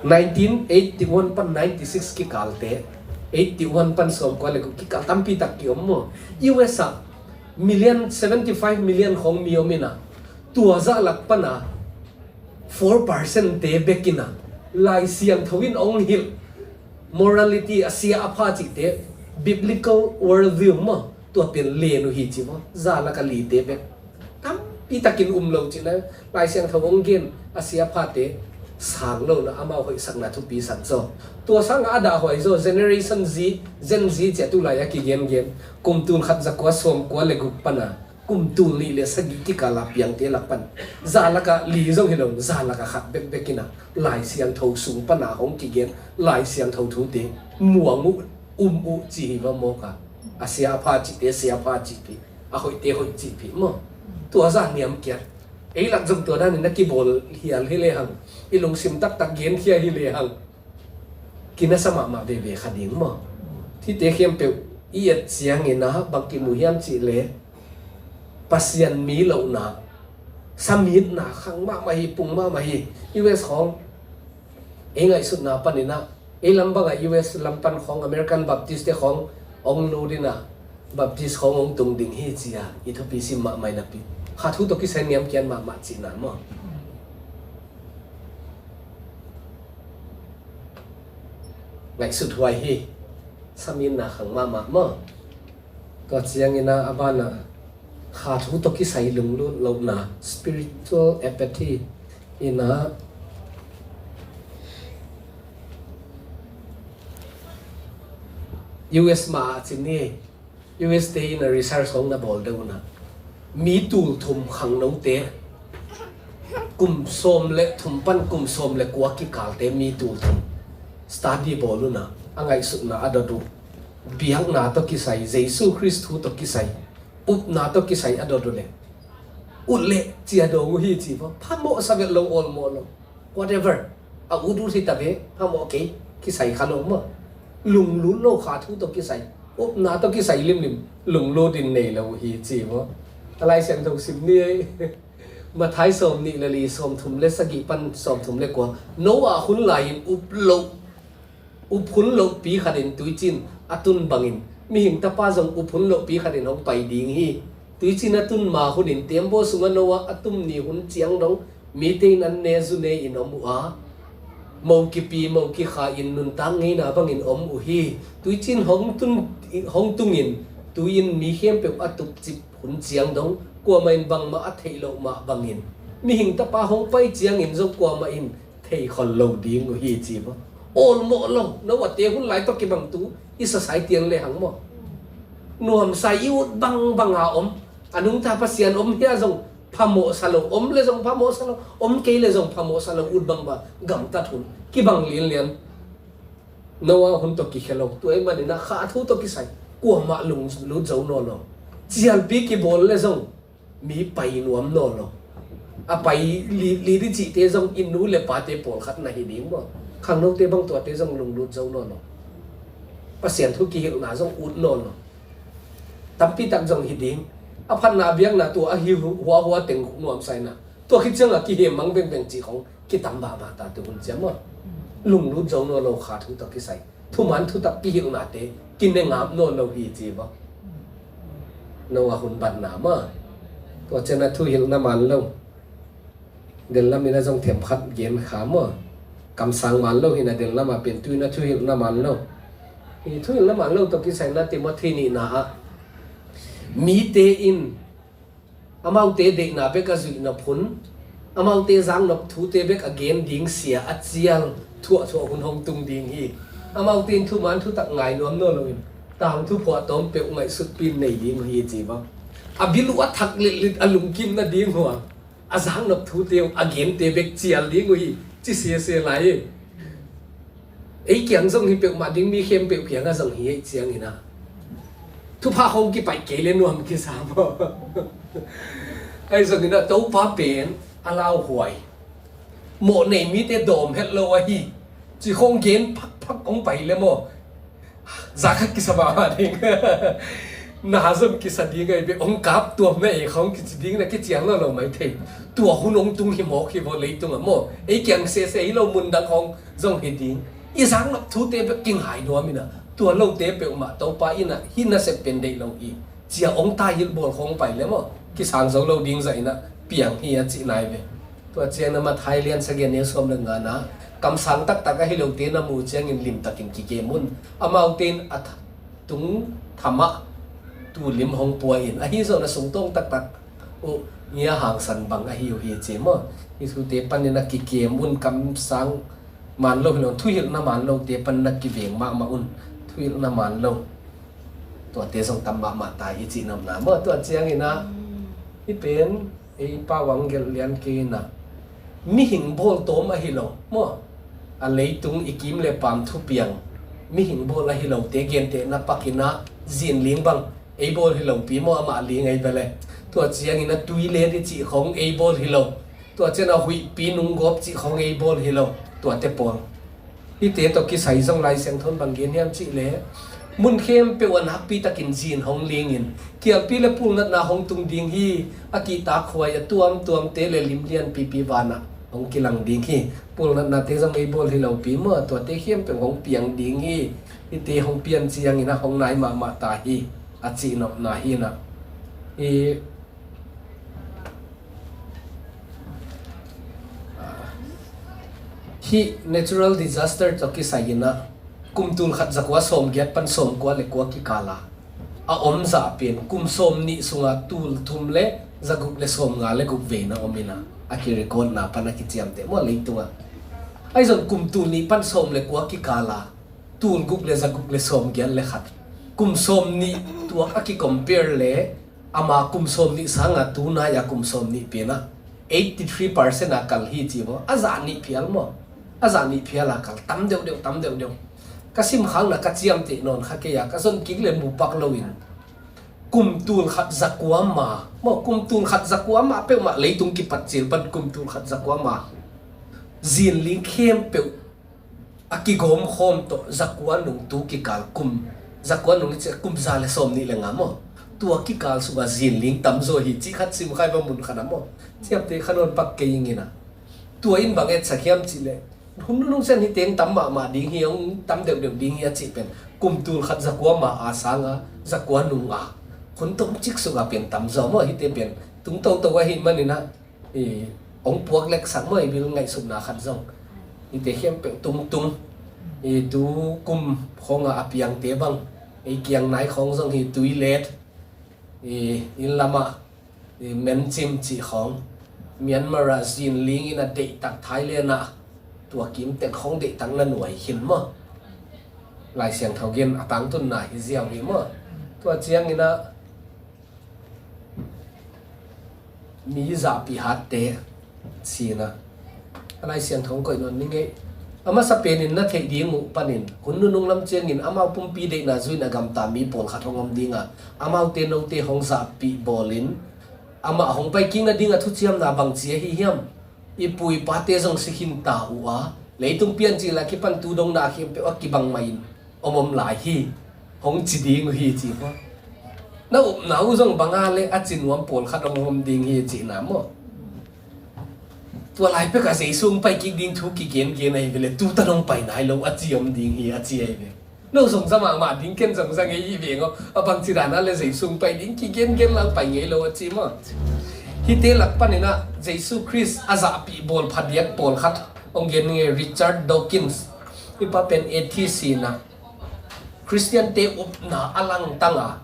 Nineteen eighty-one pan ninety-six kikalte, eighty-one pan sawmkua le guk kikal tampi tak ki om maw? U S ah million, seventy-five million khawng mi om in ah, tua zah lak pan a four percent te bek in ah Lai Siangtho in hong hilh morality, a sia a pha cihte, biblical worldview maw, tua pen len uh hi ci maw? Za laka lite bek tampi takin um lo cihna, Lai Siangtho hong gen a sia a phate sang lo na, amau hoihsakna thupi sak zaw. Tua sanga a dahhuai zaw Generation Z, Gen Z ci a tu lai a kigengen, kum tul khat zakua sawmkua le guk pan a kum tul nih le sagih kikala piangte lak pan za laka li zong hi lo, za laka khat bekbek in ah Lai Siangtho sung pan a hong kigen Lai Siangtho thute muang uh, um uh ci hi va mawk a. A sia a pha cihte sia a pha cihpih, a hoihte hoih cihpih maw? Tua zah niamkiat. Ei lak zong tua danin na kibawl hial hi lehang, i lungsim taktak genkhia hi lehang, kinasa mahmah veve kha ding maw? Hihte khempeuh i et ciangin ah bang kimu hiam cih leh Pasian mi lohna, samitna khang mahmah hi, pung mahmah hi. U S khawng ei ngaihsutna panin ah, ei lam bangah U S lam pan khawng American Baptist te khawng hong lut in ah, Baptist khawng hong tung ding hi ci a i thupi sim mahmah in a pi. Kha thu tawh kisai niamkiat mahmah cihna maw? Ngaihsut huai hi. Samitna khang mahmah maw? Tua ciangin ah a banah kha thu tawh kisai lunglut lohna, spiritual apathy in ah U S mah ah cin hi. U S te in a research hong na bawl deuh un ah, mi tul thum khangnote, kum sawm le thum pan kum sawm le kua kikalte mi tul thum study bawl un ah, a ngaihsutna a dot uh, biakna tawh kisai, Jesu Khrist thu tawh kisai, upna tawh kisai a dot uh leh, ut leh cia dawng uh hi ci maw? Phamawh sa vet lo, awlmawh lo, whatever. A ut ut hi ta ve, phamawh kei, kisai kha lo maw? Lunglut lo, kha thu tawh kisai, upna tawh kisai limlim, lunglut in nei lo uh hi ci maw? A Lai Siangtho sim ni ei. Matthai sawm nih le li, sawm thum le sagih pan sawm thum le kua. Noah hun lai-in up loh, up hun lohpi khatin tuicin a tun bangin Mihing Tapa zong up hun lohpi khatin hong pai ding hi. Tuicin a tun ma hunin tembaw sungah Noah a tum ni hun ciang dong mite in an ne zu ne in om uh a, mo kipi mo kikha in nuntak ngeina bangin om uh hi. Tuicin hong tun, hong tungin tui in mi khempeuh a tupcip hun ciang dong kuamah in bangmah a theih loh mah bangin Mihing Tapa hong pai ciangin zong kuamah in thei khol lo ding uh hi ci maw? Awlmawh lo, Noah te hun lai tawh kibang tu i society an le hang maw? Nuamsa i ut bangbang a om, a nungta Pasian om hia zong phamawhsa lo, om le zong phamawhsa lo, om kei le zong phamawhsa lo, ut bangbang gamtat hun kibang lianlian. Noah hun tawh kikhia lo, tua ahih manin a kha thu tawh kisai kuamah lunglut zo nawn lo. Cialpi kibawl le zong mi pai nuam nawn lo. A pai li, li di cihte zong i nu le pate pawlkhat na hi ding maw? Khangnote bang tuate zong lunglut zo nawn lo. Pasian thu kihilhna zong ut nawn lo. Tampi tak zong hi ding. A phatna biakna tua a hi hu-, huahua teng nuamsa in a, tua khit ciangah kihemmang vengveng cih khong kitam mahmah ta tu hun ciang maw? Lunglut zo nawn lo kha thu tawh kisai. Thuman thutak kihilhnate kine ngap nawn lo hi ci maw? Noah hun batna maw? Tua ciang a thuhilhna man lo. Dellam in a zong themkhat gen kha maw? Kamsang man lo hi in a, dellam a pen tu in a thuhilhna man lo. Hi thuhilhna man lo tawh kisai in a Timothy nihna ah mite in amaute deihna bek a zuih nop hun, amaute zaknop thute bek a gen ding sia a cial thuahthuah hun hong tung ding hi. Amaute in thuman thutak ngai nuam nawn loin tangthu phuahtawm peuh ngaihsutpi in nei ding uh hi ci bang. A bil uh a thak litlit a lungkim nading uh a, a zaknop thute uh a gente bek cial ding uh hi ci siasia lai hi. Ei kiang zong hi peuhmah ding, mi khempeuh kiangah zong hi ei ciangin a, thupha hong kipaih kei le nuam kisa maw? Ahi zongin a Topa pen a lauhuai, mawh nei mite dawm het lo ahi ci khong gen phakphak hong pai le maw? Za khat kisa mahmah ding. Na zong kisa ding ahi ve, hong kap tuam na e khong kici ding na kiciang lo lo mai thei. Tua hun hong tung hi mawk hi vaw leitungah maw? Ei kiang sese hi lo, mundang hong zong hi ding. I zaknop thute bek kingai nuam in a, tua lote peuhmah Topa in a hih nasep pen deih lo hi cia hong taihilh bawl khong pai le maw? Kisang zo lo ding zah in a piang hi a cih nai ve. Tua ciang na Matthai lian sagih a neu sawm le ngana, kamsang taktak ahi lote na muh ciangin limtakin kikem un. Amaute in a th-, tung thamah tulim hong pua in, ahi zong a sungtawng taktak uh ngia hangsan bang ahi uh hi ci maw? Hih thute panin a kikem un, kamsang man lo hi lo, thuhilhna man lote panin a kiveng mahmah un, thuhilhna man lo. Tuate zong tam mahmah ta hi cih nopna maw? Tua ciangin a, hih pen ei pau ang gelh lian kei in a, mihing bawl tawm ahi lo maw? A leitung i kim le pam thupiang mihing bawl ahi lote gentehna pakin a, zinling bang ei bawl hi lopi maw? Amah ling ei ve le. Tua ciangin a tui le di cih khong ei bawl hi lo. Tua ciang a huihpi nunggawp cih khong ei bawl hi lo. Tuate pawl Hihte tawh kisai zong Lai Siangtho in bang gen hiam cih leh, mun khempeuh ah nakpi takin zin hong lingin, kialpi le pulnatna hong tung ding hi. A kihtakhuai a tuamtuamte le lim lianpipi vanah hong kilang ding hi. Pulnatnate zong ei bawl hi lopi maw, tuate khempeuh hong piang ding hi. Hihte hong pian ciangin a hong nai mahmah ta hi, a cihnopna hi in a. Hi Hih natural disaster tawh kisai in a, kum tul khat zakua sawmgiat pan sawmkua le kua kikal a, a om zah pen kum sawmnih sungah tul thum le zaguk le sawmnga le guk veina om in a, a kirecordna pan a kiciamteh maw leitungah. Ahi zong kum tul nih pan sawm le kua kikal a, tul guk le zaguk le sawmgiat le khat, kum sawmnih tuak a kicompare le ama kum sawmnih sanga tunai a kum sawmnih pen a eighty three percent a kal hi ci maw? A zah nih phial maw? A zah nih phial a kal, tam deuhdeuh, tam deuhdeuh. Ka simkhakna ka ciamteh nawn kha kei a, ka zon kik le mupak loin kum tul khat zakua ma maw, kum tul khat zakua ma peuhmah, leitung kipat cil pan kum tul khat zakua ma zinling khempeuh a kigawmkhawm tawh zakua nung tu kikal kum, zakua nung i cih kum za le sawmnih le nga maw? Tua kikal sungah zinling tamzaw hi cih khat simkhai va mun khat a maw? Ciamteh kha nawn pak kei ing in a. Tua in bang etsak hiam cih leh, hun nunung sen hi teng tam mahmah ding hi, hong tam deuhdeuh ding hi a cih pen kum tul khat zakua ma a sanga zakua nung a hun tom cik suk a pen tam zaw maw, hite pen tung toto ahih manin ah, i, hong puak leksak maw, i bil ngaihsutna khat zong. Hite khempeuh tungtung, i, tu kum khawng a a piangte bang, i, kiang nai khawng zong hi, tui let, i, inn lamah, i, mencim cih khawng, Myanmar ah zinling in a deihtak, Thailand ah tua kimtek khawng deihtak na nuai khin maw. Lai Siangtho gen a tangtunna hi ziau hi maw. Tua ciangin ah mi zahpih hatte cihna, a Lai Siangtho hong koih nawn ni ngei. A masa penin na theih ding uh panin hun nunung lam ciangin amau pumpi deihna zuin a gamta mi pawlkhat hong om ding a, amaute note hong zahpih bawlin, amah hong pai kik nading a thuciamna bangci ahi hiam? I pu i pate zong si khin ta uh a, leitung piancil a kipan tu dongna khempeuh a kibang mah in om om lai hi, hong ci ding uh hi, ci maw. Na upna uh zong bang a leh a ci nuam pawlkhat hong om ding hi, cihna maw. Tua lai pek a Jesu hong pai kik ding thu kigengen ahi ve leh, tu tan hong pai nai lo a ci om ding hi, a ci ahi ve. No zong za mahmah ding, ken zong za ngei hi veng aw. A bangci dan a leh Jesu hong pai ding kigengen lang pai ngei lo a ci maw. Hihte lak panin ah Jesu Khrist a zahpih bawl phadiak pawlkhat hong gen ngei, Richard Dawkins. Hih pa pen atheist hi-in ah, Khristiante upna a langtang a,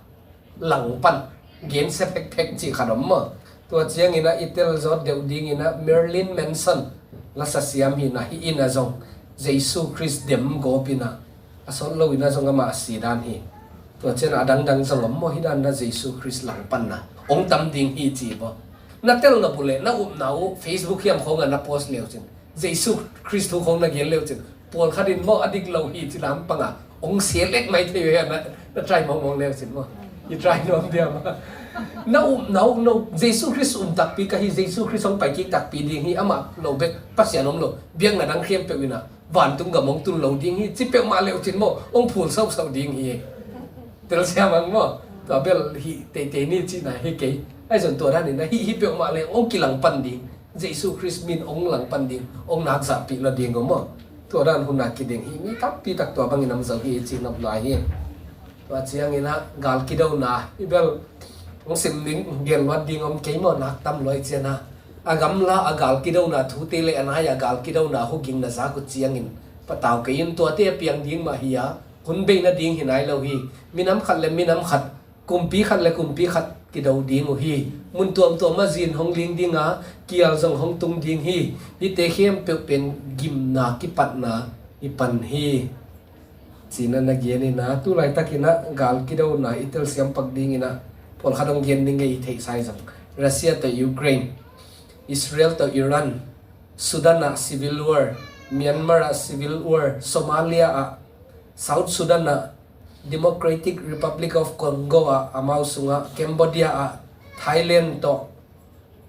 langpan gensia phekphek cih khat om maw. Tua ciangin ah i tel zawt deuh dingin ah Marilyn Manson, lasasiam hi-in ah, hih in ah zong Jesu Khrist dem gawpin ah, a sawt loin ah zong amah a si dan hi. Tua ciangin a dangdang zong om maw, hih dan ah Jesu Khrist langpanna hong tam ding hi, ci maw. Na tel nop uh leh na upna uh Facebook hiam khawng ah na post leucin, Jesu Khrist thu khawng na gen leucin, pawlkhat in maw a dik lo hi ci lampang a hong select mai thei uh hi a, na, na try mawngmawng leucin maw. I try nuam diam a. Na upna uh, no, Jesu Khrist um takpi ka hi, Jesu Khrist hong pai kik takpi ding hi, amah lo bek Pasian om lo, biakna dang khempeuh in ah vantung gam hong tun lo ding hi, ci peuhmah leucin maw, hong phul sausau ding hi. Telsiam ang maw. Tua bel hih teitei ni cihna hi kei. Ahi zong tua danin ah hih, hih peuhmah leh hong kilangpan ding, Jesu Khrist min hong langpan ding, hong nak zahpih lo ding uh maw. Tua dan hun a kiding hi mi tampi tak tua bangin om zo hi, i cih nop lai hi. Tua ciangin ah gal kidona, i bel hong sim ding, gen luat ding om kei maw, nak tam lua i cian ah. A gamla a gal kidona thute leh a nai a gal kidona huging na zak uh ciangin patau kei in, tuate a piang ding mah hi a, hun bei nading hi nai lo hi. Minam khat leh minam khat, kumpi khat leh kumpi khat kido ding uh hi. Mun tuamtuam ah zin hong ling ding a, kial zong hong tung ding hi. Hihte khempeuh pen gimna kipatna i pan hi, ci-in ah na gen in ah, tu laitakin ah gal kidona i telsiam pak dingin ah pawlkhat hong gen ding ngei, i theihsa hi zong, Russia tawh Ukraine, Israel tawh Iran, Sudan ah civil war, Myanmar ah civil war, Somalia ah, South Sudan ah, Democratic Republic of Congo ah, amau sungah Cambodia ah, Thailand tawh,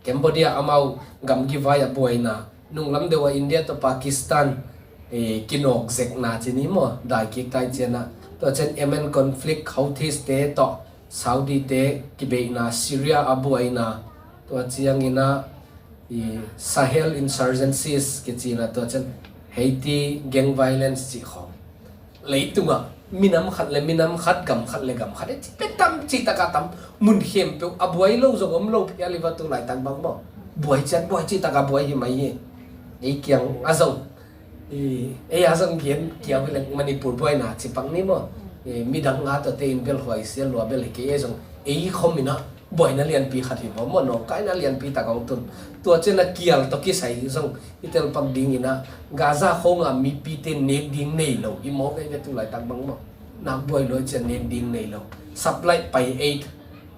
Cambodia amau gamgi vai a buaina, nunglam deuh ah India tawh Pakistan, eh, kinawk zekna ci ni maw, dai kik tai cian ah. Tua ciang Yemen conflict, Houthis te tawh Saudi te kibeihna, Syria a buaina, tua ciangin ah i Sahel insurgencies kici-in ah, tua ciang Haiti gang violence cih khawng. Leitungah minam khat leh minam khat, gam khat leh gam khat, i ci pen tam cih tak a tam, mun khempeuh a buai lo zong om lo phial hi va, tu laitak bang maw. Buai ciat buai cih tak a buai hi mai hi. Ei kiang a zong, i, ei a zong gen kiau hi leh Manipur buaina ci pak ni maw. I, midang a tuate in bel huai sia lua bel hi kei, ei zong ei khawm in ah buaina lianpi khat hi maw, maw, nawngkaina lianpi tak hong tun. Tua ciang a kial tawh kisai zong i telpak dingin ah, Gaza khawng a mipite nek ding nei lo hi maw, ngei ve, tu laitak bang maw. Nak buai lua ciang nek ding nei lo. Supply pai ei,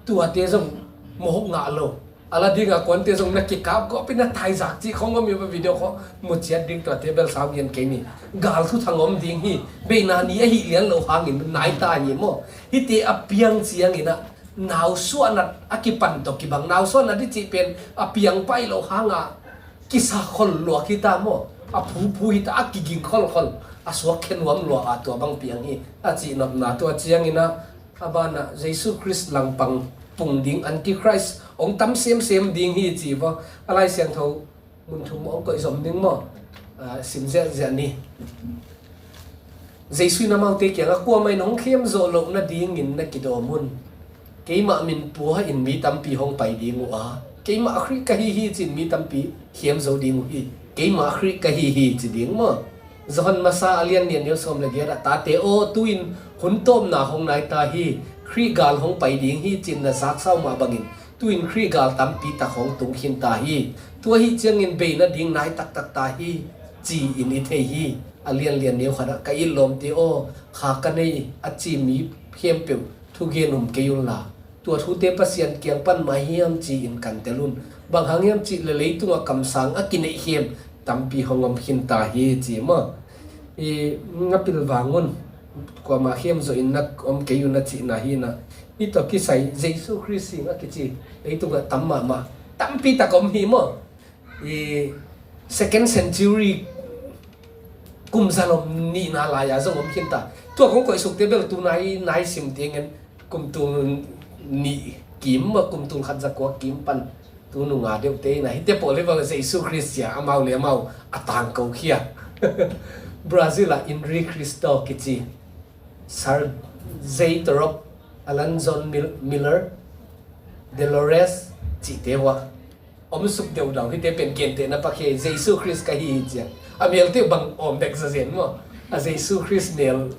tuate zong mawk ngah lo. A la ding a kuante zong na kikap gawp in ah taizak cih khawng om hi maw, video khawng mu ciat ding, tuate bel sau gen kei ni. Gal thuthang om ding hi. Beina ni ahih lian lo hangin nai ta hi maw. Hihte a piang ciangin ah nausuahnat a kipan tawh kibang, nausuahnat i cih pen a piang pai lo hang a kisa khol lua hi ta maw, a phuphu hi ta, a kiging kholkhol, a suak khe nuam lua a tua bang piang hi, a cih nopna. Tua ciangin ah a ban ah Jesu Khrist langpang pung ding Antichrist hong tam semsem ding hi ci va, a Lai Siangtho mun thum hong koih zom ding maw? Ah, sim ziahziah ni. Jesu in amaute kiangah, kuamah in hong khem zawh loh nadingin na kidawm un. Keimah min pua in mi tampi hong pai ding uh a, keimah Khrih ka hi hi ci-in mi tampi khiam zo ding uh hi. Keimah Khrih ka hi hi ci ding maw? Johan masa a lian nih a neu sawm le giat ah, tate aw, tu-in hun tawpna hong nai ta hi, Khrih gal hong pai ding hi ci-in na zaksa uh mah bangin tu-in Khrih gal tampi tak hong tung khin ta hi. Tua ahih ciangin bei nading nai taktak ta hi ci-in i thei hi. A lian lian neu khat ah, ka it lawmte aw, kha ka nei a ci mi khempeuh thugen um kei unla, tua thute Pasian kiang pan mah hiam ci-in kan tel un. Bang hang hiam cih leh leitungah kamsang a kineihkhiam tampi hong om khin ta hi ci maw? I na pilvang un, kuamah khiam zawhin na om kei un a cihna hi na. Hih tawh kisai Jesu Khrist sing a kici leitungah tam mahmah, tampi tak om hi maw? I second century kum zalom nihna lai-a zong om khin ta. Tua kong koihsukte bel tu nai nai sim tiangin kum tul nih kim maw, kum tul khat za kua kim pan tu nunga deuhte in a, hihte pawl hi bang Jesu Khrist cia amau le amau a tangko khia. Brazil ah Henri Cristo kici, Sergei Torop, Alan John Mil-, Miller, Dolores cihte uh a om suk deuhdau, hihte pen gentehna pakhia, Jesu Khrist ka hi hi cia. A mialte uh bang awm dek zazen maw? A Jesu Khrist mel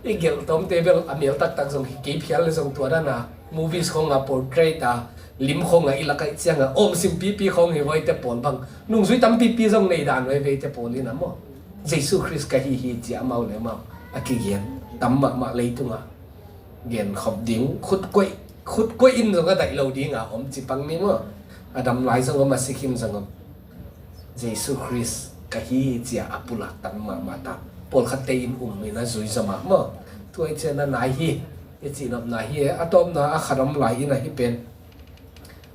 i gelh tawmte bel a mial taktak zong hi kei phial le zong tua dana movies khawngah portrait a lim khawngah i lak ahih ciangah awm sim pipi khawng hi vaw, hihte pawl bang nungzui tampipi zong nei dan uh hi ve, hihte pawl in a maw? Jesu Khrist ka hi hi cia amau le amau a kigen tam mahmah, leitungah gen khop ding, khut koih, khut koih in zong a daih lo dinga om ci pang ni maw? A dam lai zong om, a si khin zong om. Jesu Khrist ka hi hi cia a pulak tam mahmah ta. Pawlkhatte in um in a zui zaw mah maw? Tua i cian a nai hi, i cihnopna hi. A tawpna a khat om lai in a, hih pen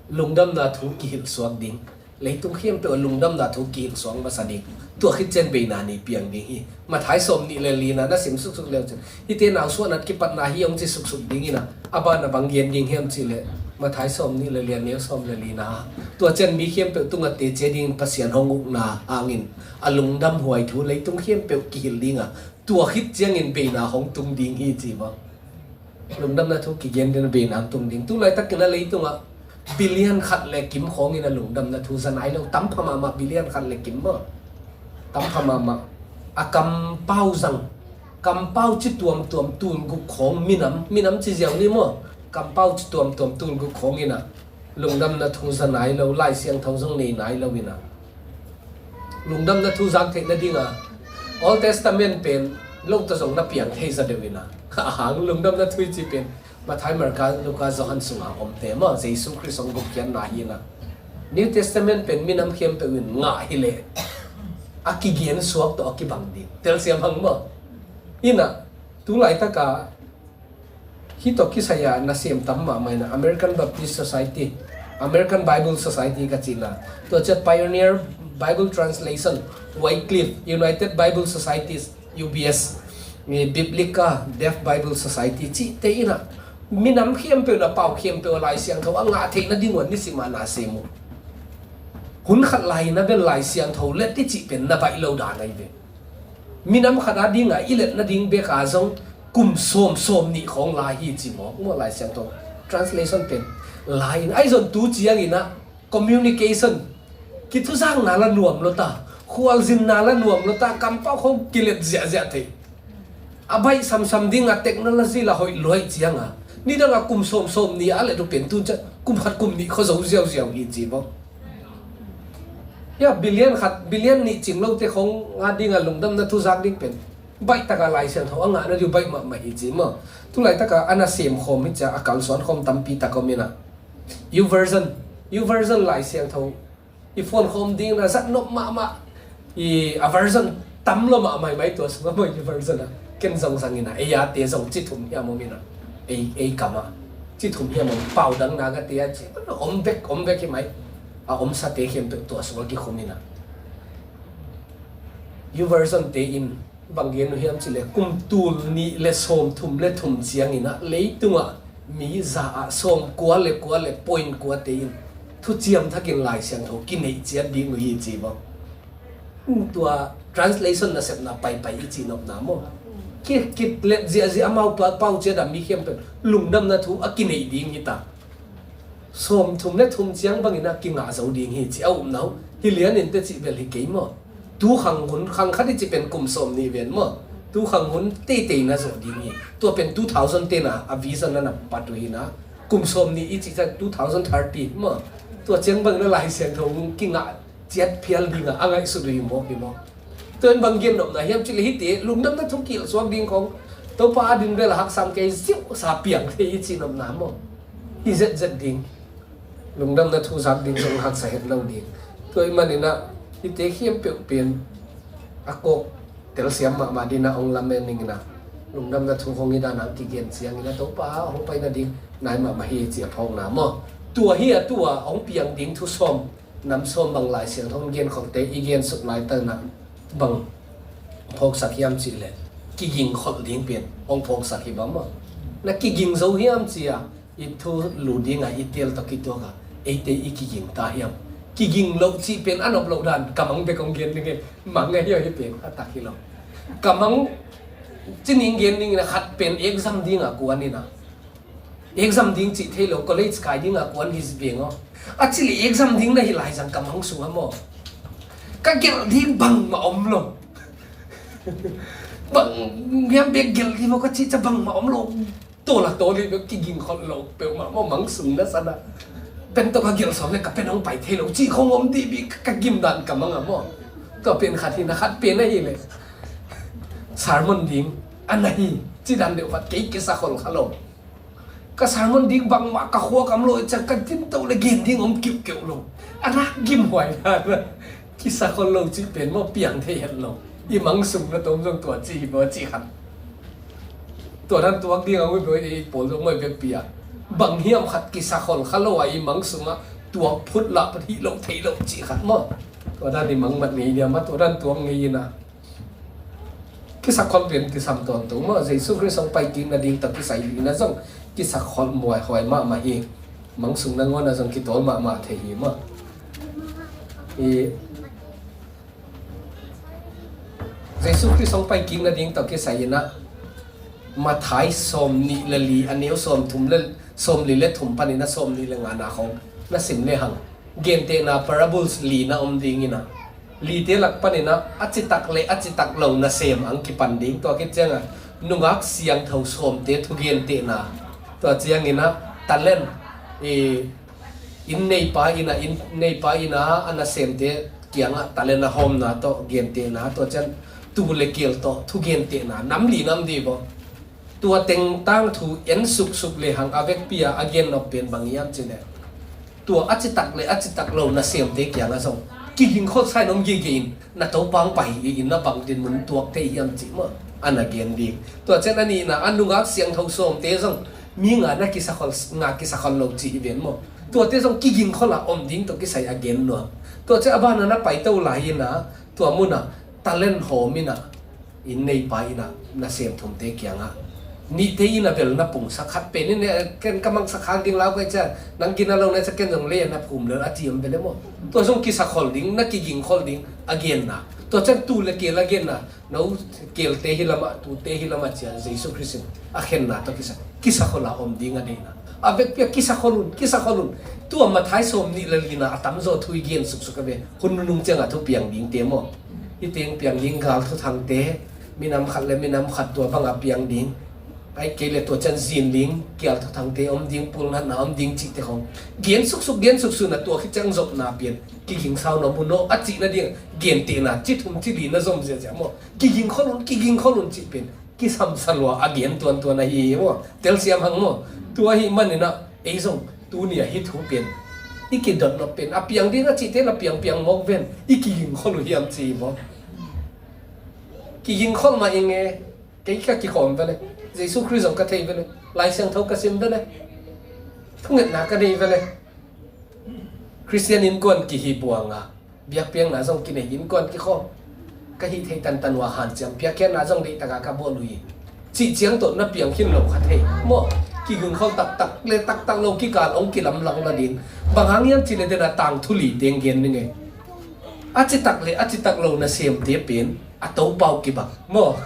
lungdamna thu kihilh suak ding. Leitung khempeuh a lungdamna thu kihilh suak masa ding. Tua khit cian beina ni piang ding hi. Matthai sawm nih le lina na sim suksuk leu cin, hihte nau suahnat kipatna hi hong ci suksuk ding in a, a ban a bang gen ding hiam cih leh Matthai sawm nih le li a neu sawm le lina. Tua cian mi khempeuh tungah teci ding Pasian hong ukna hangin a lungdam huai thu leitung khempeuh kihilh ding a, tua khit ciangin beina hong tung ding hi ci maw? Lungdamna thu kigen ding a beina hong tung ding. Tu laitakin a leitungah billion khat le kim khawngin a lungdamna thu za nai lo, tam pha mahmah, billion khat le kim maw? Tam pha mahmah. A kampau zang, kampau ci tuamtuam tul guk khawng minam, minam ci ziau ni maw? Kampau ci tuamtuam tul guk khawngin a lungdamna thu za nai lo, Lai Siangtho zong nei nai lo in a. Lungdamna thu zak theih nadinga Old Testament pen lo tawh zong na piang thei zaw deuh in a. A hang lungdamna thu i cih pen Matthai, Marka, Luka, Johan sunga omte maw, Jesu Khrist hong gupkhiatna hi in a. New Testament pen minam khempeuh in ngah hi leh a kigen suak tawh a kibang ding telsiam hang maw? In a, tu laitaka hih tawh kisai-a nasem tam mahmah in a, American Baptist Society, American Bible Society ka cihna, tua ciah Pioneer Bible Translation, Wycliffe, United Bible Societies, U B S, Biblica, Deaf Bible Society cihte in a, minam khempeuh in a, pau khempeuh a Lai Siangtho a ngah theih nading un nisim a nasem uh. Hun khat lai in a bel Lai Siangtho let i cih pen na baih lo dan ahi ve. Minam khat a dinga i let nading bek a zong kum sawm, sawm nih khawng lai hi ci mawk maw, Lai Siangtho translation pen. Lai in ahi zong tu ciangin a communication, kithuzakna la nuam lo ta, khualzinna la nuam lo ta, kampau khawng kilet ziahziah thei. A baih samsam dinga technology la hoih luai cianga nidanga kum sawm, sawm nih a let uh pen tu ciang kum khat kum nih khaw zo ziauziau hi ci mawk. Ya, billion khat, billion nih cing lote khawng a dinga lungdamna thu zak ding pen baih taka Lai Siangtho a ngah nading uh baih mahmah hi ci maw. Tu laitaka a nasem khawm hi cia, a kalsuan khawm tampi tak om in a. YouVersion, YouVersion Lai Siangtho i phone khawm ding in a zat nop mahmah. I a version tam lo mahmah mai tua sungah maw, YouVersion a. Ken zong zang in a, ei a te zong ci thum hiam om in a, ei, ei kam a ci thum hiam om, pau dang na ka te a ci om bek, om bek hi mai. A omsate khempeuh tua sungah kikhum in a. YouVersion te in bang gen uh hiam cih leh kum tul nih le sawm thum le thum ciangin a leitungah mi za ah sawm kua le kua le point kua te in thuciam thakin Lai Siangtho kineih ciat ding uh hi ci bang. Tua translation nasepna paipai i cihnopna maw? ki, kilet ziahziah amau pa, pau ciat a mi khempeuh lungdamna thu a kineih ding hi ta. Sawmthum le thum ciang bangin a kingah zo ding hi ci a upna uh hi lian in te cih bel hi kei maw? Tu khang hun, khang khat i cih pen kum sawm nih ven maw? Tu khang hun teitei na zawh ding hi. Tua pen two thousand ten a, a vision na na pat uh hi na. Kum sawm nih i cih ciang two thousand thirty maw? Tua ciang bangin a Lai Siangtho kingah ciat phial ding a, a ngaihsut uh hi mawk hi maw? Tua in bang gen nopna hiam cih leh hihte lungdamna thu kilh suak ding khong Topa a din bel a haksam kei ziausa piang thei i cih nopna maw? Hi zetzet ding. Lungdamna thu zak ding zong haksa het lo ding. Tua ahih manin a hihte khempeuh pen a kawk telsiam mahmah ding a hong lamen ning in a, lungdamna thu hong hi dan a kigen ciangin a Topa a hong pai nading nai mahmah hi ci a phawkna maw? Tua hi a, tua hong piang ding thu sawm, nam sawm bang Lai Siangtho hong genkholhte i gensuk laitak in a bang phawksak hiam cih leh kigingkholh ding pen hong phawksak hi bang maw? Na kiging zo hiam ci a, i thulu ding a i teel tawh kituak a, eite i kiging ta hiam? Kiging loh cih pen a nop loh dan, kamang bek hong gen ding hi, mang a hi a, hih pen a tak hi lo. Kamang ci ning gen ding in a, khat pen exam ding a kuan in a, exam ding cih thei lo, college kai ding a kuan hi veng aw. A cih leh exam ding na hi lai zang kamang sung a maw? Ka gelh ding bangmah om lo. Bang hiam bek gelh ding maw ka cih ciang bangmah om lo. Tawl a tawl hi bek, kigingkholh lo peuhmah maw, mang sung na san a. Pen tawh ka gelh sawm leh ka pen hong pai thei lo cih khong om dih bik, ka gim dan kamang a maw? Tua pen khat hi na, khat pen ahih leh sermon ding a na hi cih dan deuh khat kei kisakholh kha lo. Ka sermon ding bangmah ka khua kam lo i ciang ka din to leh gen ding om kiuhkeuh lo. A na gimhuai dan a kisakholh lo cih pen maw, piang thei het lo. I mang sung na tom zong tua ci hi maw, cih khat. Tua dan tuak ding a ngui boi ei pawl zong ngui bek pi a. Bang hiam khat kisakholh kha lo a, i mang sung a tuak phut lah pat hi lo thei lo cih khat maw? Tua dan i mang mat ngei diam a, tua dan tuak ngei in a. Kisakholh pen kisam tawntung maw? Jesu Khrist hong pai kik nading tawh kisai in a zong kisakholh muaihuai mahmah hi. Mang sung nangawn a zong kitawl mahmah thei hi maw? I Jesu Khrist hong pai kik nading tawh kisai in a, Matthai sawm nih le li, a neu sawm thum le, sawm li le thum panin a sawm nih le nga na khong na sim lehang, gentehna parables li na om ding in a, lite lak panin a, a citak le a citak lo nasem ang kipan ding. Tua khit ciang a, nungak siangtho sawmte thugentehna, tua ciangin a, talent, i, inn neipa in a, inn neipa in a, a nasemte kiangah talent a hawmna tawh gentehna, tua ciang tuu le keel tawh thugentehna, nam li nam dih baw. Tua teng tangthu en suksuk lehang a vekpi a a gen nop pen bang hiam cih leh, tua a citak le a citak lo nasemte kiangah zong kigingkholh sa in om gige in, na Topa hong pai hi in, na bang dinmun tuak thei hiam cih maw, a na gen ding. Tua ciang a nihna, a nungak siangtho sawmte zong mi nga na kisakholh, nga kisakholh lo cih hi ven maw? Tuate zong kigingkholh a om ding tawh kisai a gen nuam. Tua ciang a ban a na paito lai in a, tua mun a talent hawm in a, inn neipa in a, nasem thumte kiangah, nihte in a bel na pungsak, khat pen in, "Ken ka mangsak khak ding lau ka," i ciang, "Nang gina lo na," i ciang, "Ken zong le na phum lel," a ci om ve le maw? Tua zong kisakholh ding, na kigingkholh ding a genna. Tua ciang tuu le keel a genna, no keelte hi lamah, tuute hi lamah ci a, Jesu Khrist in a khenna tawh kisai, kisakholh a om ding a deihna. A vekpi a kisakholh un, kisakholh un. Tua Matthai sawm nih le lina a tamzaw thu i gen suksuk a ve. Hun nunung ciang a thupiang dingte maw? Hih teng piang ding gal thuthangte, minam khat le minam khat tua bang a piang ding. Ahih kei leh tua ciang zin ding, kial thuthangte om ding, pulnatna om ding cihte khong gen suksuk, gen suksuk na, tua khit ciang zopna pian, kiging sau na mu naw a cihna ding, gentehna ci thum ci li na zom ziahziah maw? Kigingkholh un, kigingkholh un cih pian, kisamsa lua a gen tuantuan ahi hi maw? Telsiam hang maw? Tua ahih manin a, ei zong tuni a hih thu pen i kidot nop pen, a piang ding a cihte la piangpiang mawk ven, i kigingkholh uh hiam ci hi maw? Kigingkholh mah ing e, kei ka kikhawm ve le, Jesu Khrist zong ka thei ve le, Lai Siangtho ka sim ve le, thungetna ka nei ve le, Khristian innkuan kihi buang a, biakpiakna zong kinei, innkuan kikhawm, ka hih theih tantan uh a hanciam, piakkhiatna zong deih tak a ka bawl uh hi, cih ciang tawh na piang khin lo kha thei maw? Kigingkholh taktak le taktak lo kikal hong kilamlang nading. Bang hang hiam cih leh, den a tangthu li teng gen ning e. A citak le a citak lo nasemte pen a Topa uh kibang maw?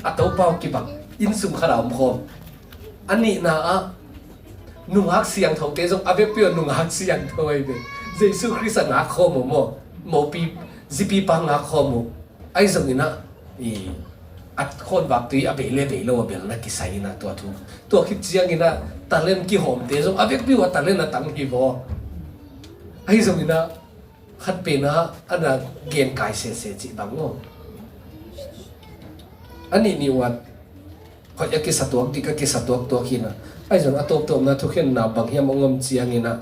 A Topa uh kibang, innsung khat a om khawm. A nihna ah nungak siangthote zong a vekpi uh nungak siangtho ahi ve. Jesu Khrist a ngak khawm uh maw, mopi zipipa ngak khawm uh. Ahi zongin ah i a khawnvak tui a bei le bei lo a bel na kisai in ah tua thu. Tua khit ciangin ah talent kihawmte zong a vekpi uh a talent a tang hi vaw. Ahi zongin ah khat pen ah a na genkai sese cih bang maw. A nih nih uat hoih a kisatuak dik a kisatuak tuak hi in ah. Ahi zong a tawptawpna thukhenna bang hiam hong om ciangin ah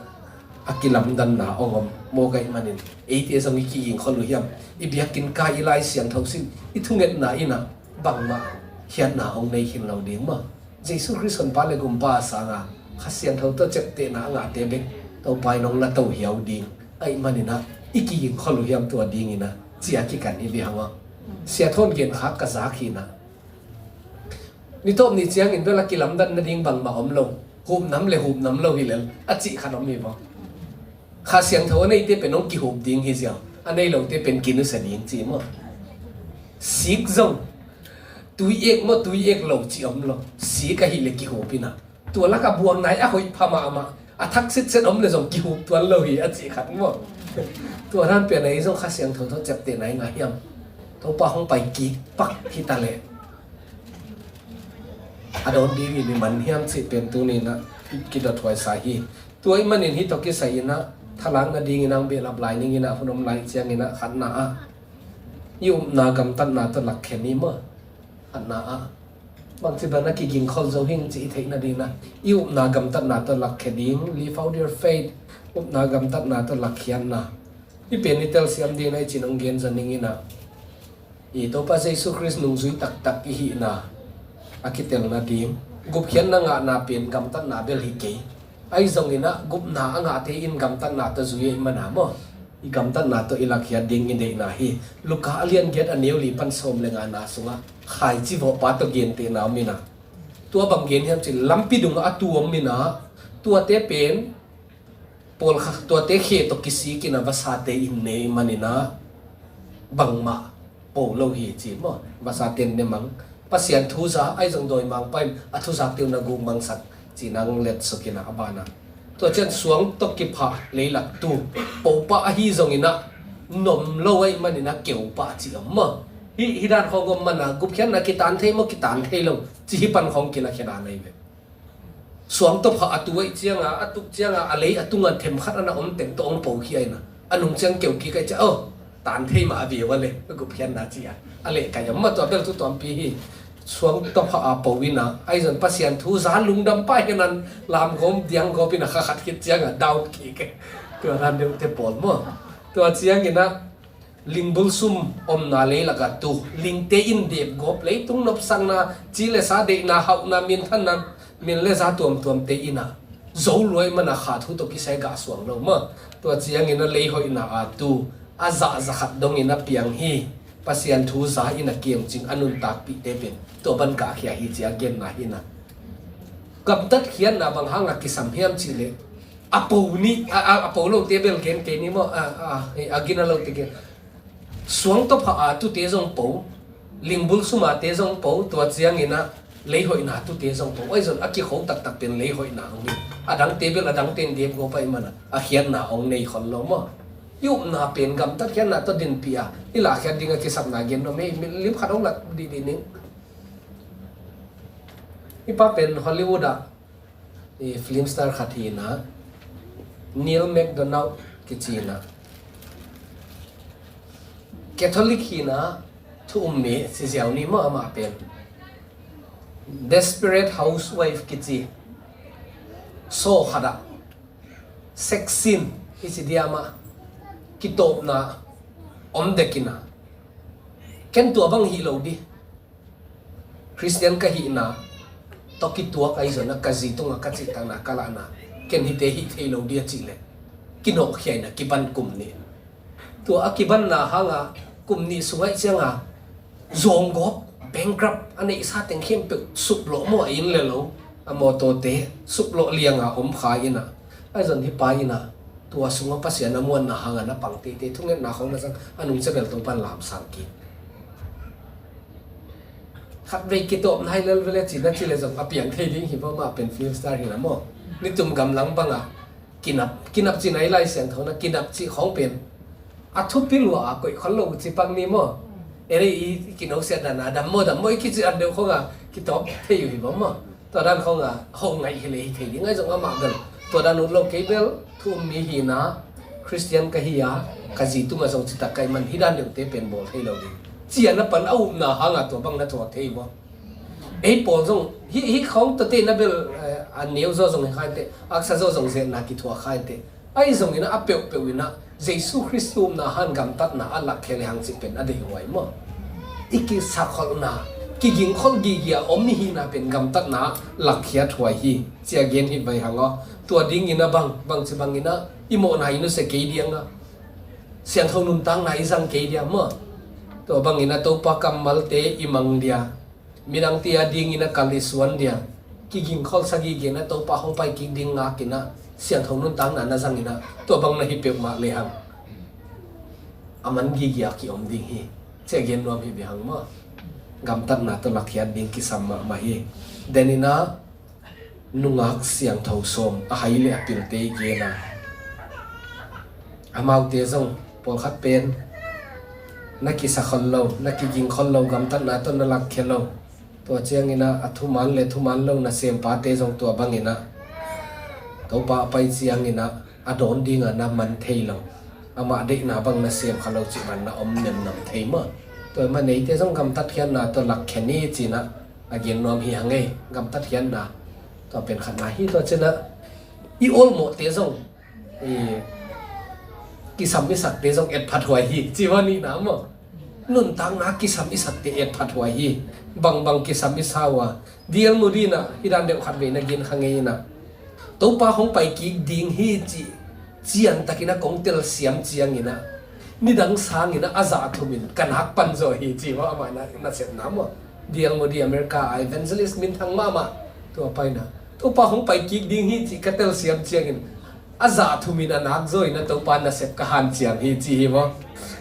a kilamdanna hong om maw ka hih manin eite zong i kigingkhol uh hiam? I biakinn kai, i Lai Siangtho sin, i thungetna in ah bangmah khiatna hong nei khin lo ding maw. Jesu Khrist Honpa le Gumpa a sanga Kha Siangtho tawh ciaptehna a ngahte bek Topa in hong na to hiau ding ahih manin ah i kigingkhol uh hiam tua dingin ah ci a kikan hi ve hang aw. Sia Thawn genkhak ka zak hi in ah. Ni tawp ni ciangin bel a kilamdan nading bangmah om lo. Hup nam le hup nam lo hi lel a cih khat om hi maw. Kha Siangtho a neite pen hong kihup ding hi ziau, a nei lote pen kinusia ding ci maw. Sik zong tui ek maw tui ek lo ci om lo. Sik ahih le kihup in ah tua lak a buang nai a hoih pha mahmah a thak sitset om le zong kihup tuan lo hi a cih khat maw. Tua dan pen ah ei zong Kha Siangtho tawh ciaptehna i ngah hiam? Topa hong pai kik pak hi ta leh a dawn ding in i man hiam cih pen tuni in ah kidothuai sa hi. Tua ahih manin hih tawh kisai in ah thalang nadingin ah hong behlap lai ning in ah hun om lai ciangin ah khatna ah i upna gamtatna tawh lakkhia ni maw. Khatna ah bangci bang a kigingkhol zo hing ci i theih nadingin ah i upna gamtatna tawh lakkhia ding, live out your faith, upna gamtatna tawh lakkhiatna. I pen i telsiam dingin ah i cin hong gen zaw ning in ah i Topa Jesu Khrist nungzui taktak i hihna a kitelna ding. Gupkhiatna ngahna pen gamtatna bel hi kei. Ahi zongin ah gupna a ngahte in gamtatna tawh zui ahih mana maw, i gamtatna tawh i lakkhiat ding i deihna hi. Luka a lian giat a neu li pan sawm le ngana sungah khaici vawhpa tawh gentehna om in ah tua bang gen hiam cih lampi dungah a tu om in ah tuate pen pawlkhat tuate khe tawh kisik in ah vasate in ne ahih manin ah bangmah po lo hi ci maw. Vasate in ne mang. Pasian thu za ahi zong dawimangpa in a thu zakte uh na guk mangsak ci-in ah hong letsuk in ah a banah tua ciang suang tawh kiphah leilak tu po pah ahi zongin ah nom lo ahih manin ah keu pah ci om maw. Hih, hih dan khawng om mana gupkhiatna kitan thei maw kitan thei lo ci hi pan khawng kilakhia dan ahi ve. Suang tawh phah a tu ahih cianga a tuk cianga a lei a tunga themkhat a na om teng tawh hong po khia in ah a nung ciang keu kik ahih ciang aw tan thei mah a viau a le gupkhiatna ci a a leh kai a mah tua bel thu tuampi hi. Suang tawh phah a po in ah ahi zong Pasian thu za lungdam pah hi in ah lamgawp dianggawp in ah kha khat khit cianga down kik tua dan deuhte pawl maw. Tua ciangin ah lingbul sum omna leilak a tu lingte in depgawp leitung nopsakna ci le sa deihna hauhna minthanna min le za tuamtuamte in ah zo luai mana kha thu tawh kisai gah suang lo maw. Tua ciangin ah leihoihna a tu a zah zakhat dongin a piang hi. Pasian thu za in a kiamcing a nuntakpihte pen tua ban gahkhia hi ci a genna hi in ah. Gamtat khiatna bang hanga kisam hiam cih leh a po ni a, a, a po lote bel gen kei ni maw a, a, a gina lote gen. Suang tawh phah a tute zong po, lingbul sum a te zong po, tua ciangin ah leihoihna tute zong po. Ahi zong a kikho taktak pen leihoihna hong hi. A dangte bel a dangte in depgawp ahih mana a khiatna hong nei khol lo maw. I upna pen gamtat khiatna tawh dinpih a i lahkhiat ding a kisapna gen nuam hi. Lim khat hong lak dihdih ning. Hih pa pen Hollywood ah i film star khat hi in ah, Neil McDonough kici in ah, Catholic hi in ah, thu um mi ci ziau ni maw amah pen. Desperate Housewife kici show khat ah sex scene i ci diam ah kitawpna om dek in ah, ken tua bang hi lo dih. Khristian ka hihna tawh kituak ahi zongin ah ka zi tungah ka cihtakna ka lahna ken hihte hih thei lo dih a cih leh kinawhkhia in ah kiban kum nih. Tua a kibanna hanga kum nih sung ahih cianga zawnggawp, bankrupt, a neihsa teng khempeuh suplawh maw, a inn le lo, a mawtawte suplawh lianga om kha in ah, ahi zong hih pa in ah tua sungah Pasian a muanna hanga na pang teitei thungetna khawng na zang a nungcia bel Topa in lamsang kik. khatvei kitawp nai lel vele cina ci le zong a piang thei ding hi bawm ah pen film star hi na maw. Nitum gamlang bangah kinap, kinap cina i Lai Siangtho na kinap cih khawng pen a thupi lua a koih khol lo uh ci pak ni maw. Ere i kinosiat dan a dam maw dam maw i kici at deuh khawng a kitawp thei uh hi bawm maw. Tua dan khawng a ho ngaih hi le hi thei ding ai zong amah bel tua dan ut lo kei bel thu um mi hi na Khristian ka hi a ka zi tungah zong citak ka i man hi dan deuhte pen bawl thei lo ding. Cian a pan a upna hangah tua bang na thuak thei maw. Ei pawl zong hi, hi khawng tate na bel a neu zaw zong hi khainte aksa zaw zong zetna kithuak khainte. Ahi zongin a peuhpeuh in ah Jesu Khrist upna han gamtatna a lakkhia le hang cih pen a deih huai maw. I kisakholhna kigingkholh gigia om i hihna pen gamtatna lakkhiat huai hi. Cia gen hi vai hang aw. Tua dingin a bang bangci bangin ah i mawhna i nusia kei diang a siangtho nuntakna i zang kei dia maw. Tua bangin a Topa kammalte i mang dia midangte a dingin a kal i suan dia kigingkholh sagih gen a Topa hong pai kik ding ngakin a siangtho nuntakna na zangin a tua bang na hi peuhmah lehang a man gigia ki om ding hi. Cia gen nuam hi bihang maw. Gamtatna tawh lakkhiat ding kisam mahmah hi. Denin a nungak siangtho sawm a hai le a pilte i gen a amaute zong pawlkhat pen na kisakhol lo na kigingkhol lo gamtatna tawh na lakkhia lo. Tua ciangin a a thuman le thuman lo na sempate zong tua bangin a Topa a pai ciangin a a dawn dingah na man thei lo. Amah deihna bang na sem kha lo cih bang na om nemnam thei maw. Tua i mah neite zong gamtatkhiatna tawh lakkhia ni cinah a gen nuam hi hang ei. Gamtatkhiatna tua pen khatna hi tua cinah i awlmawhte zong i kisam i sakte zong etphat huai hi ci va nihna maw. Nuntakna kisam i sakte etphat huai hi. Bangbang kisam i sa uh a dial mu dinah hi dan deuh khat veina gen kha ngei inah Topa hong pai kik ding hi cih ciantakin a kong telsiam cianginah nidang sanginah a zah thumin ka nak pan zaw hi ci va amah na, na sepna maw. Dial mu di America a evangelist minthang mahmah tua paina Topa hong pai kik ding hi cih ka telsiam ciangin a zah thumin a nak zaw in a Topa nasep ka hanciam hi ci hi maw.